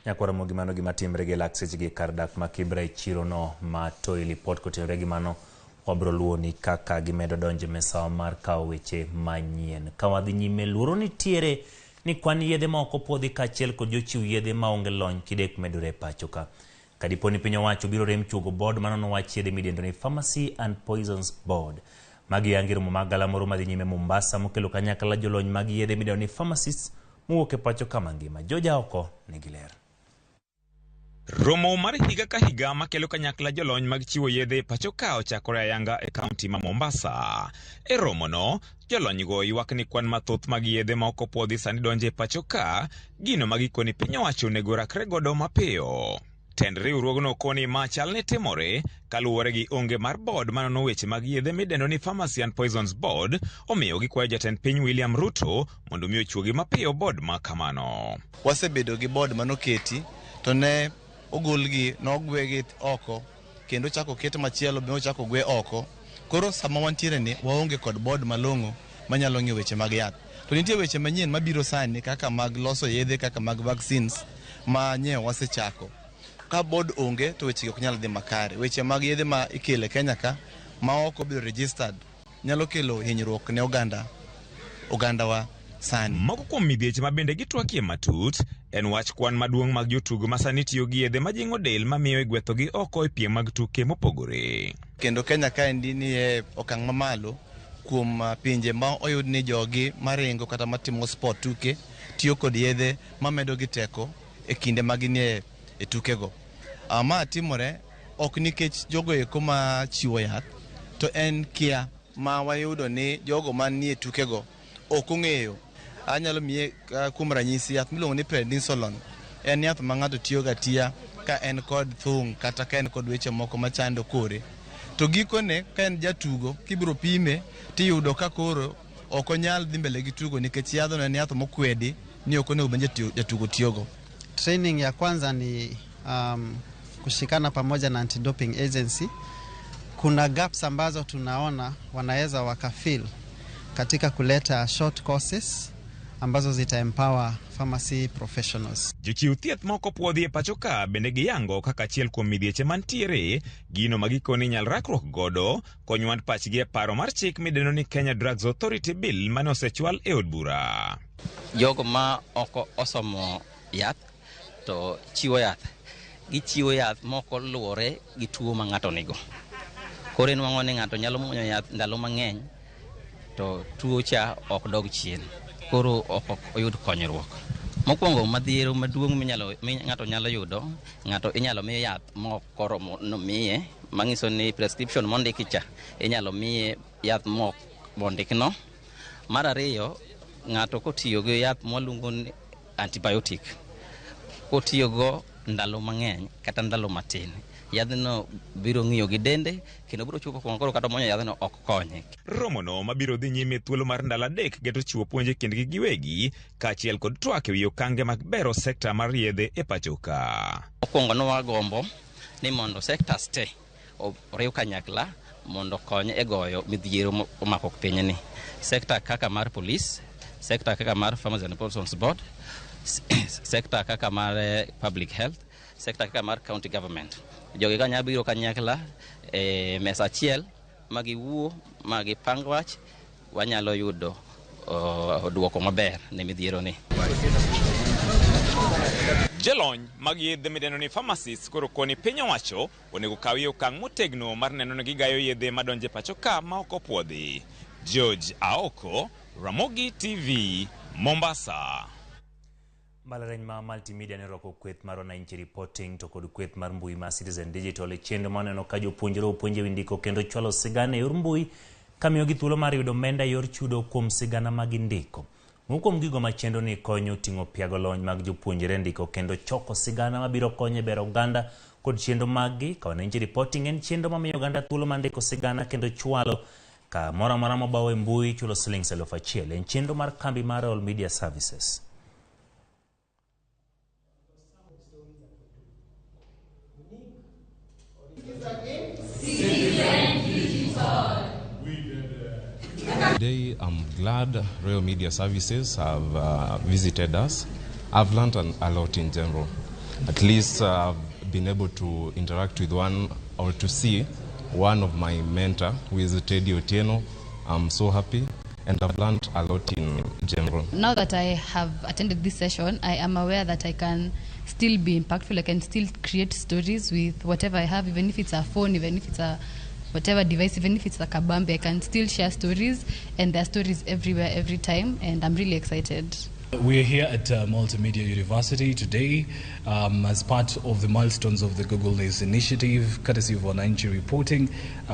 Nyakwara mogi mano gima timre gi lak seche gi kar dak ma Kibra e chirono ma Toi. Lipot kotenore gi mano wabro luwo ni kaka gimedo donjo e misawa mar kawo weche manyien. Ka wadhi nyime, luoro nitiere ni kwan yedhe ma ok opuodhi kaachiel kod jochiw yedhe maonge lony kidek medore e pacho ka. Kadipo ni piny owacho biro rem chuogo board manono wach yedhe midendo ni Pharmacy and Poisons Board. Magi yangi romo mag galamoro madhi nyime Mombasa mokelo kanyakla jolony mag yedhe midendo ni pharmacists mowuok e pacho ka mangima. Joja oko nigi ler. Romo mar higa ka higa makelo kanyakla jolony mag chiwo yedhe e pacho ka ochakore ayanga e kaunti ma Mombasa. E romono, jolonygo ywak ni kwan mathoth mag yedhe ma ok opuodhi sani donjo e pacho ka, gino ma gikoni piny owacho onego rakre godo mapiyo. Tend riwruogno koni ma chal ne timore kaluwore gi onge mar board manono weche mag yedhe midendo ni Pharmacy and Poisons Board, omiyo gikwayo jatend piny William Ruto mondo mi ochuogi mapiyo board ma kamano. Wasebedo gi board manoketi to ne ogolgi, nogwegi oko kendo ochako ket machielo be ochako ogwe oko. Koro sama wantiere ni waonge kod board malong'o manyalo ng'iyo weche mag yath. To nitie weche manyien mabiro sani kaka mag loso yedhe, kaka mag vaccines ma nye wasechako. Ka board onge to weche ok nyal dhi makare. Weche mag yedhe ma ikelo e Kenya ka ma ok obedo registered nyalo kelo hinyruok ne ogandawa sani. Moko kuom midhieche ma bende gitwakie matut en wach kwan maduong' mag jotugo ma sani tiyo gi yedhe majing'o del mamiyo igwethogi oko e piem mag tuke mopogore. Kendo Kenya kaendi ni e okang' mamalo kuom pinje ma oyud ni jogi maringo kata matimo sport tuke tiyo kod yedhe mamedo gi teko e kinde ma ginie e tukego. Ma timore ok nikech jogo eko ma chiwo yath, to en kia ma wayudo ni jogo manie tukego ok ong'eyo. Anyalo miye kuom ranyisi yath miluongo ni prednisolone. En yath ma ng'ato tiyogo atiya ka en kod thung' kata ka en kod weche moko machando kore. To gikone ka en jatugo kibiro pime tiyudo ka koro ok onyal dhi mbele gi tugo nikech yadhno en yath mokwedi ni ok onego bed jatugo tiyogo. Training ya kwanza ni kushikana pamoja na anti-doping agency. Kuna gaps ambazo tunaona wanaweza wakafill katika kuleta short courses ambazo zita empower pharmacy professionals. Jochiw thieth moko puodhi e pacho ka bende giyango kaka achiel kuom midhieche mantiere, gino ma gikone inyal rakruok godo konywand pachgi e paro mar chik midendo ni Kenya Drugs Authority Bill mane osechwal e od bura. Jogo ma ok osomo yath to chiwo yath, gichiwo yath moko luwore gi tuo ma ng'ato nigo. Koro inwang'o ni ng'ato nyalo muonyo yath ndalo mang'eny to tuo cha ok dog chien, koro ok oyud konyruok. Mokwongo madhiero maduong' ng'ato nyalo yudo, ng'ato inyalo miye yath mok koromo nomiye, mang'iso ni prescription mondiki cha inyalo miye yath mok mondikno. Mar ariyo, ng'ato kotiyo gi yath mwaluongo ni antibiotic, kotiyogo ndalo mang'eny kata ndalo matin, Yadhno biro ng'iyo gi dende kendo biro chopo kuma koro kata muonyo yadhno ok konye. Romono mabiro dhi nyime thuolo mar ndalo 3 geto chiwo puonj e kindgi giwegi kaachiel kod twak ewi okange mag bero sekta mar yedhe e pacho ka. Mokwongo ne wagombo ni mondo sectors te oriw kanyakla mondo okony e goyo midhiero momako pinyni. Sekta kaka mar police, sekta kaka mar Farmers and Persons Board, sekta kaka mar public health, sekta kaka mar county government. Jogi ka nyalo biro kanyakla e mesa achiel ma giwuo ma gipang wach, wanyalo yudo duoko maber ne midhiero ni. Jolony mag yedhe midendo ni pharmacists koro koni piny owacho onego kawie okang' motegno mar neno ni gigayo yedhe madonjo e pacho ka ma ok opuodhi. George Aoko, Ramogi TV, Mombasa. Mbalariany ma Multimedia ne orwako kweth mar Wananchi Reporting to kod kweth mar mbui ma Citizen Digital e chenro maneno ka jopuonjre opuonj ewi ndiko kendo chwalo sigana e yor mbui kamiyogi thuolo mar yudo omenda e yor chudo kuom sigana ma gindiko. Moko kuom gigo ma chenro ni konyo ting'o piago lony mag jopuonjre ndiko kendo choko sigana mabiro konyo e bero oganda kod chenro maggi. Ka Wananchi Reporting en chenro mamiyo oganda thuolo mar ndiko sigana kendo chwalo kamoro amora mobaw e mbui chulo siling 1000. En chenro mar kambi mar All Media Services. Today, I'm glad Royal Media Services have visited us. I've learned a lot in general. At least I've been able to interact with one or to see one of my mentor, who is Teddy Otieno. I'm so happy and I've learned a lot in general. Now that I have attended this session, I am aware that I can still be impactful. I can still create stories with whatever I have, even if it's a phone, even if it's a whatever device, even if it's a kabambe, I can still share stories, and there are stories everywhere, every time, and I'm really excited. We are here at Multimedia University today as part of the milestones of the Google News Initiative, courtesy of Wananchi Reporting,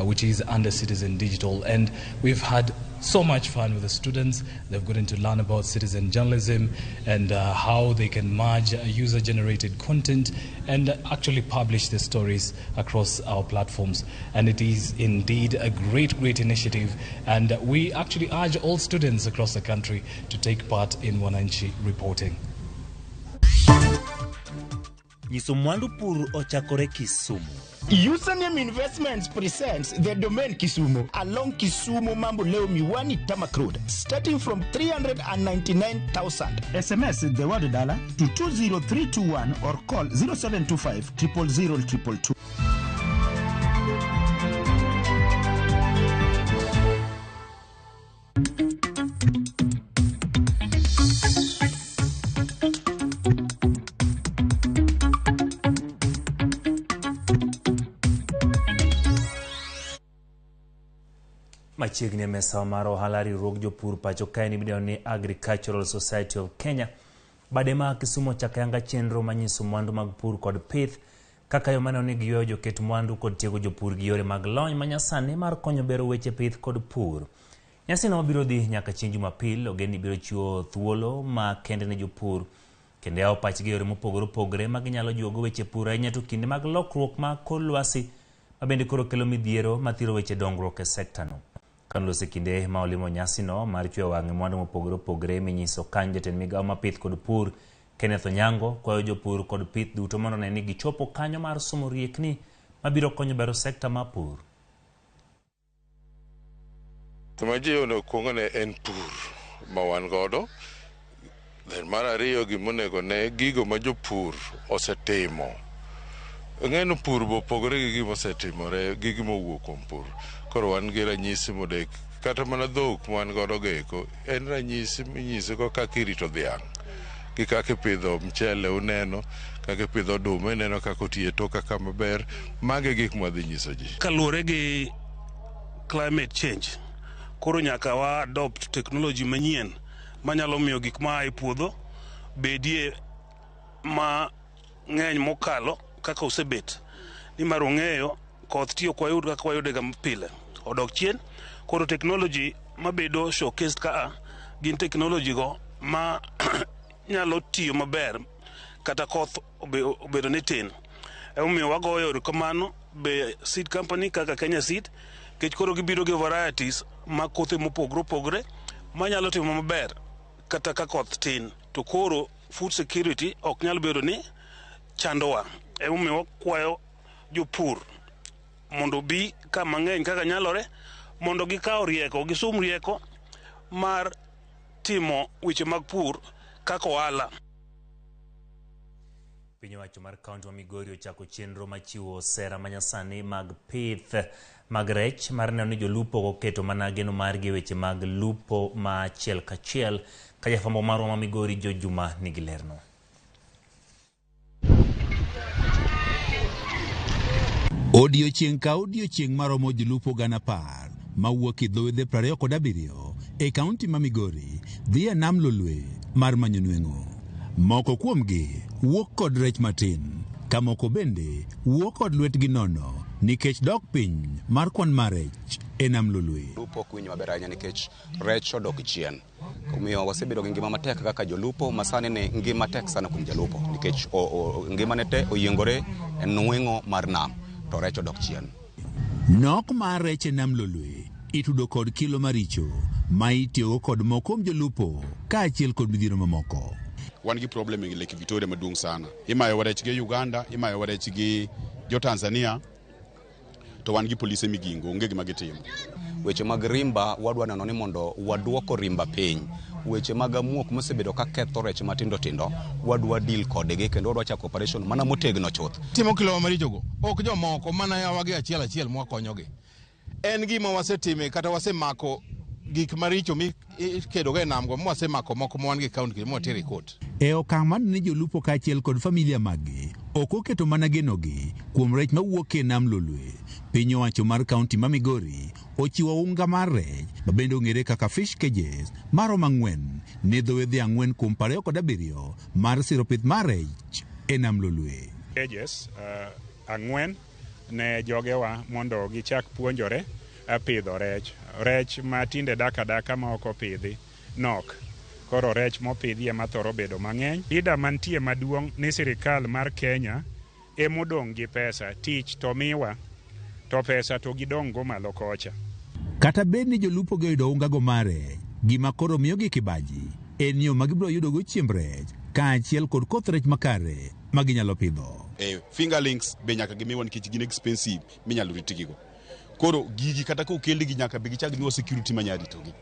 which is under Citizen Digital. And we've had so much fun with the students. They've gotten to learn about citizen journalism and how they can merge user-generated content and actually publish the stories across our platforms. And it is indeed a great, great initiative. And we actually urge all students across the country to take part in Wananchi Reporting. Nyiso mwandu pur ochakore Kisumu. Username Investments presents the Domain Kisumu along Kisumu Mamboleo Miwani Tarmac Road, starting from 399,000. SMS the word dollar to 20321 or call 0725 000 222. Machiegni e mesa mar ohala riwruog jopur pacho kae ni midendo ni Agricultural Society of Kenya bade ma Kisumu ochako ayanga chenro manyiso mwandu mag pur kod pith kaka yo maneno ni giywayo joket mwandu kod tiego jopur gi yore mag lony manyasani mar konyo bero weche pith kod pur. Nyasino mabiro dhi nyaka chieng' Jumapil ogen ni biro chiwo thuolo ma kende ne jopur kendo yawo pachgi e yore mopogore opogore ma ginyalo jiwogo weche pur ahinya to kinde mag lokruok mag kor lwasi ma bende koro kelo midhiero mathiro weche dongruok e sekta no. Kanoloso e kinde ma olimo nyasino mar chweyo wang'e mwandu mopogore opogore minyiso kanyo jatend migawo ma pith kod pur Kenneth Onyango kwayo jopur kod pith duto mondo one ni gichopo kanyo mar somo riekni mabiro konyo bero sekta mar pur. Gima ji onego kuong ne en pur ma wan godo. Then mar ariyo gimonego ne gigo ma jopur osetimo. Ng'eno pur bo opogore gi gima osetimore gi gima owuok kuom pur. Koro wan gi ranyisi modek kata mana dhok ma wan godo go eko en ranyisi minyiso go kaka irito dhiang' gi kaka ipidho mchele uneno, kaka ipidho oduma ineno kaka oti e toka ka maber. Mago e gik mwadhi nyiso ji. Kaluwore gi climate change, koro nyaka wa adopt technology manyien manyalo miyo gik ma a e puodho bedie ma ng'eny mokalo kaka osebet. Nimar ong'eyo koth ti ok wayud kaka wayude ga pile, odok chien. Koro technology mabedo showcased kaa gin technology go ma nyalo tiyo maber kata koth obedo ni tin. Emomiyo wagoyo erokamano be seed company kaka Kenya Seed, nikech koro gibiro gi varieties mag kothe mopogore opogore manyalo timo maber kata ka koth tin. To koro food security ok nyal bedo ni chandowa. Emomiyo wakwayo jopur mondo obi ka mang'eny kaka nyalore mondo gikaw rieko, gisum rieko mar timo weche mag pur kaka ohala. Piny owacho mar kaunti ma Migori ochako chenro machiwo sera manyasani mag pith mag rech mar neno ni jolupo ok oketo mana geno margi e weche mag lupo ma achiel kachiel. Ka jafwambo marwa ma Migori George Juma nigi lerno. Odiochieng' ka odiochieng' maromo jolupo 10,000 mawuok e dho wedhe 27 e kaunti ma Migori dhi e nam Lolwe mar manyo nweng'o. Moko kuomgi wuok kod rech matin, ka moko bende wuok kod lwetgi nono nikech dok piny mar kwan mar rech e nam Lolwe. Lupo ok winj maber ahinya nikech rech odok chien. Omiyo wasebedo gi ngima matek kaka jolupo ma sani ni ngima tek sana kuom jalupo nikech ngimane te oyiengore e nweng'o mar nam to rech odok chien. Nok mar rech e nam Lolwe itudo kod kilo maricho ma itiyogo kod moko kuom jolupo kaachiel kod midhiero mamoko. Wan gi problem e Lake Victoria maduong' sana. Imayowa rech gi Uganda, imayowa rech gi jo Tanzania, to wan gi polise Migingo, onge gima gitimo. Weche mag rimba wadwa neno ni mondo waduoko rimba piny. Weche mag amuok mosebedo ka ketho rech matindo tindo, wadwa deal kodgi kendo wadwa chako operation mana motegno chuth. Timo kilowa marichogo, ok jomoko, mana yawagi achiel achiel mwakonyogi. En gima wasetime kata wasemako gik maricho mikedogo e namgo mwasemako moko ma wan gi kaunti kendo mwatero e kot. E okang' mar ni jolupo kaachiel kod familia maggi ok oketo mana genogi kuom rech mawuok e nam Lolwe, piny owacho mar kaunti ma Migori ochiwo unga mar rech ma bende ong'ere kaka fish cages maromo 4 ne dho wedhe 4 kuom 27 mar siro pith mar rech e nam Lolwe. Cages 4 ne jogewa mondo gichak puonjore pidho rech. Rech ma tinde dak adaka ma ok opidhi nok. Koro rech mopidhi ema thoro bedo mang'eny. Shida mantie maduong' ni sirikal mar Kenya emodong' gi pesa. Tich to miwa, to pesa to gidong' go malo kocha. Kata bed ni jolupo gi oyudo unga go mar rech, gima koro miyogi kibaji en yo ma gibiro yudogo chiemb rech kaachiel kod koth rech makare ma ginyalo pidho. Fingerlings be nyaka gimiwa nikech gin expensive minyalo ritgigo. Koro gigi kata kokelgi nyaka be gichak miwa security manyalo ritogi.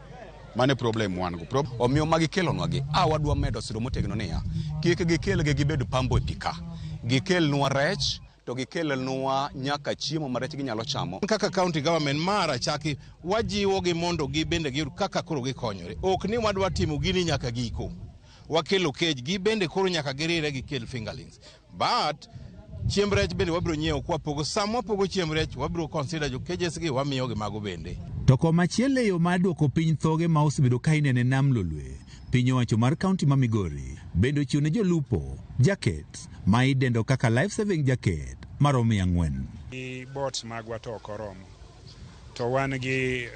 Mano e problem wan go. Omiyo magi kelonwa gi, wadwa medo siro motegno niya, kik gikelgi gibed pambo e pi ka. Gikelnwa rech, to gikelnwa nyaka chiemo ma rech ginyalo chamo. Kaka county government mara chaki wajiwogi mondo gibende giyud kaka koro gikonyore. Ok ni wadwa timo gini nyaka giko. Wakelo cage, gibende koro nyaka girire gikel fingerlings. But chiemb rech bende wabiro nyiewo kwapogo. Sama wapogo chiemb rech, wabiro consider jo cages gi wamiyogi mago bende. To komachielo e yo mar duoko piny thoge ma osebedo ka inene nam Lolwe, piny owacho mar kaunti ma Migori bende ochiwo ne jolupo jackets ma idendo kaka life saving jacket maromo 400. Gi boats magwa to ok oromo. To wan gi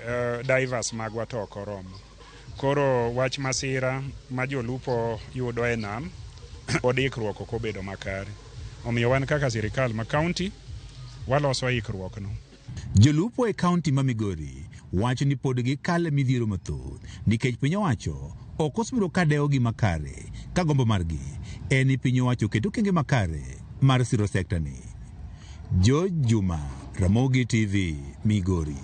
divers magwa to ok oromo. Koro wach masira ma jolupo yudo e nam pod ikruok ok obedo makare. Omiyo wan kaka sirikal ma kaunti waloso ikruok no. Jolupo e kaunti ma Migori wacho ni pod gikale midhiero mathoth nikech piny owacho ok osebedo ka dewogi makare ka gombo margi en ni piny owacho oket okenge makare mar siro sekta ni. George Juma, Ramogi TV, Migori.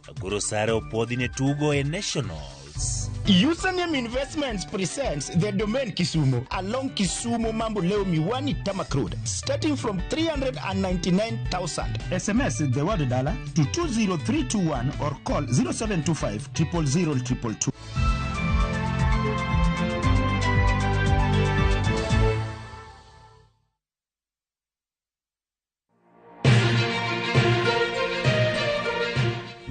Agoro sare opuodhi ne tugo e Nationals. Username Investments presents the Domain Kisumu along Kisumu Mambo Leo Miwani Tamak Road, starting from 399,000. SMS the word dollar to 20321 or call 0725 000 222.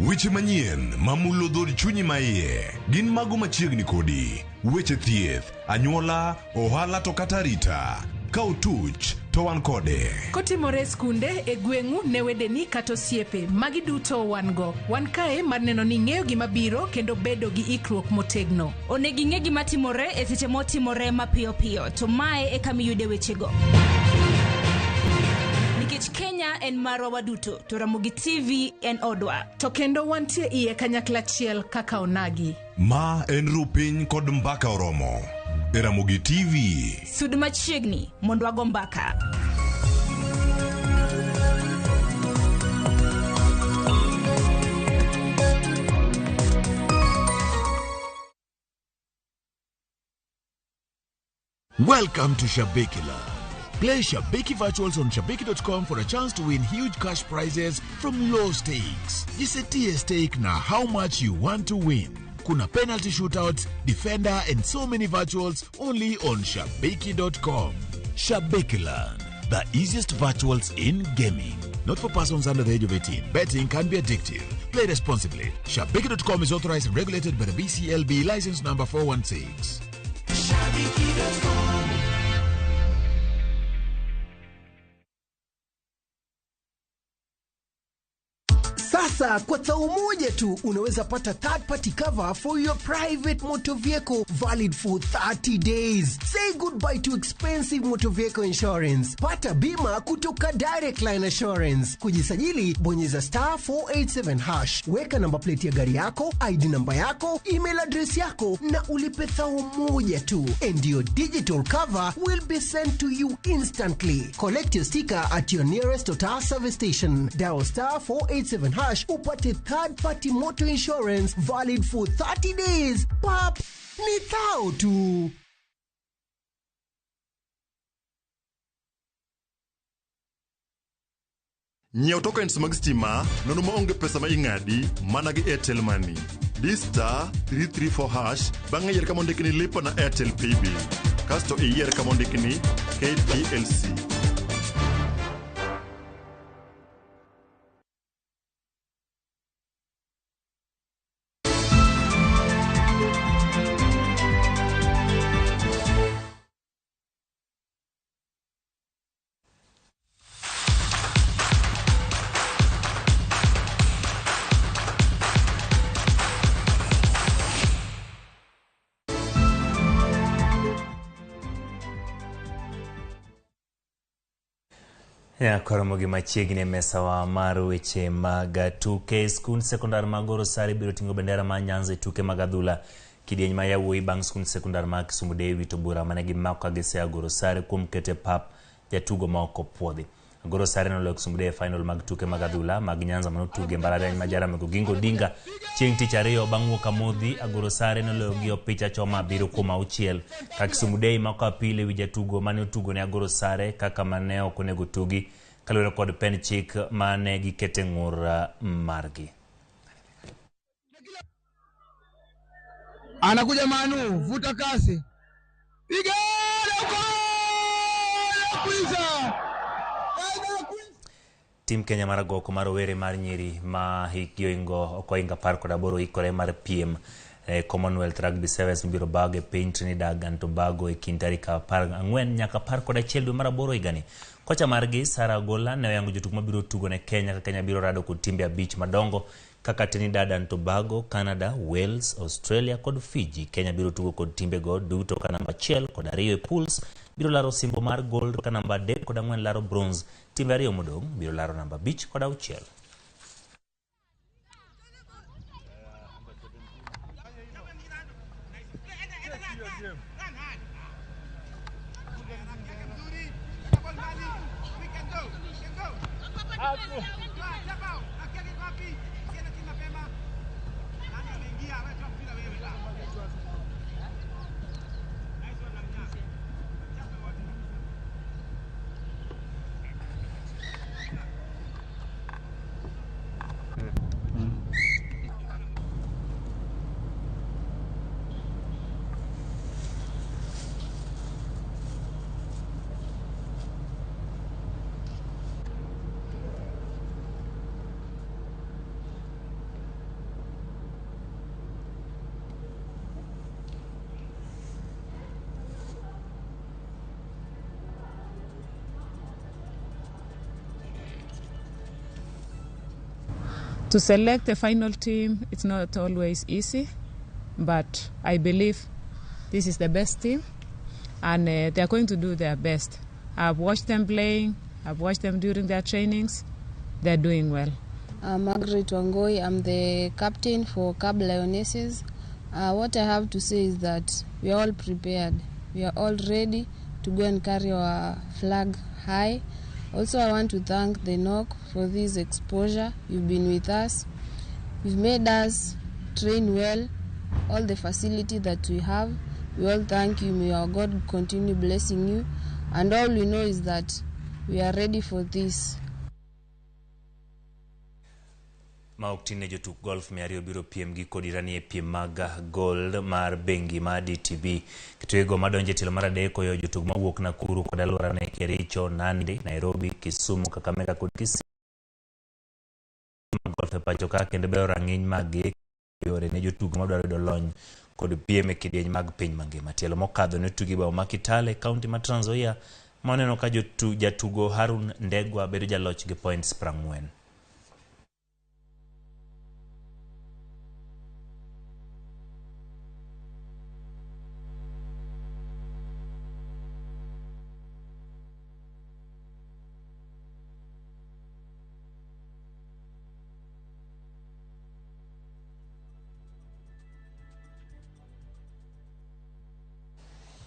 Weche manyien mamulo dhood chunyi maiye gin mago machiegni kodi. Weche thieth, anyuola, ohala to kata arita. Ka otuch to to wan kode. Kotimore e skunde, e gweng'u, ne wedeni kata osiepe, magi duto wan go. Wan kae mar neno ni ing'eyo gima biro kendo bedo gi ikruok motegno. Onego ing'e gima timore e seche motimore mapiyo piyo, to mae e kama iyude wechego. Nikech Kenya en marwa waduto, to Ramogi TV en odwa. To kendo wantie iye kanyakla achiel kaka onagi. Ma en Rupiny kod Mbaka Oromo e Ramogi TV. Sud machiegni mondo wago mbaka. Welcome to Shabiki Land. Play Shabiki Virtuals on Shabiki.com for a chance to win huge cash prizes from low stakes. Jisetie stake na how much you want to win. Kuna penalty shootouts, defender, and so many virtuals only on Shabiki.com. Shabiki Land, the easiest virtuals in gaming. Not for persons under the age of 18. Betting can be addictive. Play responsibly. Shabiki.com is authorized and regulated by the BCLB license number 416. Sasa kwa tau moja tu unaweza pata third party cover for your private motor vehicle valid for 30 days. Say goodbye to expensive motor vehicle insurance. Pata bima kutoka Direct Line Assurance. Kujisajili, bonyeza star 487 hash. Weka namba plate ya gari yako, ID namba yako, email address yako na ulipe thao moja tu. And your digital cover will be sent to you instantly. Collect your sticker at your nearest Total service station. Dial star 487 hash upate third party motor insurance valid for 30 days. Pap, ni thao tu. Nyiew tokens mag stima nono maonge pesa ma ing'adi mana gi Airtel Money. Di star 334 hash bang'e yier kama ondiki ni lipa na Airtel Paybill. Kasto iyier kama ondiki ni KPLC. Koromo gi machiegni e mesawa mar weche mag tuke. Skund sekondar mag Gorosari biro ting'o bendera mar Nyanza e tuke mag adhula. Kidieny ma yawuoyi bang' skund sekondar mar Kisumu Day wito bura mane gimako ka gisea Gorosari kuom keto e pap jatugo ma ok opuodhi. Gorosari noloyo Kisumu Day e final mag tuke mag adhula mag Nyanza manotugo e mbalariany ma Jaramogi Oginga Odinga chieng' tich ariyo bang' wuok amodhi. Gorosari noloyo gi opich achoma 7-6 ka Kisumu Day mako apil ewi jatugo mane otugo ne Agorosare kaka mane ok onego tugi kaluwore kod pen chik mane gikete ng'ur margi. Anakuja Manu, vuta kasi. Piga gol! Tim Kenya mar agoko mar rowere mar nyiri ma hikgi oingo ok oingo 18 ikore mar piem Commonwealth Rugby Sevens mibiro bag e piny Trinidad and Tobago e kind tarik 14 nyaka 11 dwe mar aboro higani. Kocha margi Sarah Ogola ne oyango jotugo mabiro tugo ne Kenya ka Kenya biro rado kod timbe 5 madongo kaka Trinidad and Tobago, Canada, Wales, Australia kod Fiji. Kenya biro tugo kod timbego duto ka namba 1 kod 2 e pools biro laro osimbo mar gold ka namba 3 kod 4 laro bronze. Timbe 2 modong' biro laro namba 5 kod 6. To select the final team, it's not always easy, but I believe this is the best team, and they are going to do their best. I've watched them playing, I've watched them during their trainings. They're doing well. I'm Margaret Wangoi. I'm the captain for Cab Lionesses. What I have to say is that we are all prepared. We are all ready to go and carry our flag high. Also, I want to thank the NOC for this exposure. You've been with us. You've made us train well, all the facility that we have. We all thank you. May our God continue blessing you. And all we know is that we are ready for this. Ma ok tin ne jotuk golf 200 biro piem gi kod Irani e piem mag gold mar bengi mar DTB. Kitwego madonjo e tielo mar adek oyo jotugo mawuok Nakuru kod alworane Kericho, Nandi, Nairobi, Kisumu, Kakamega kod Kisii mag golf e pacho ka kendo bero rang'iny mag gi yore ne jotugo madwaro yudo lony kod piem e kidieny mag piny mangima. Tielo mokadho ne otugi e boma ma Kitale, kaunti ma Trans Nzoia, ma waneno ka jatugo Harun Ndegwa bedo jaloch gi points 40.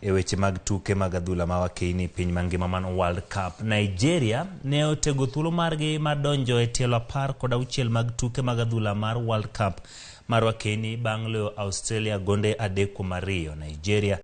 E weche mag tuke mag adhula ma wakeini piny mangima mano World Cup, Nigeria ne otego thuolo margi mar donjo e tielo 16 mag tuke mag adhula mar World Cup mar wakeini bang' loyo Australia gonde 3-2. Nigeria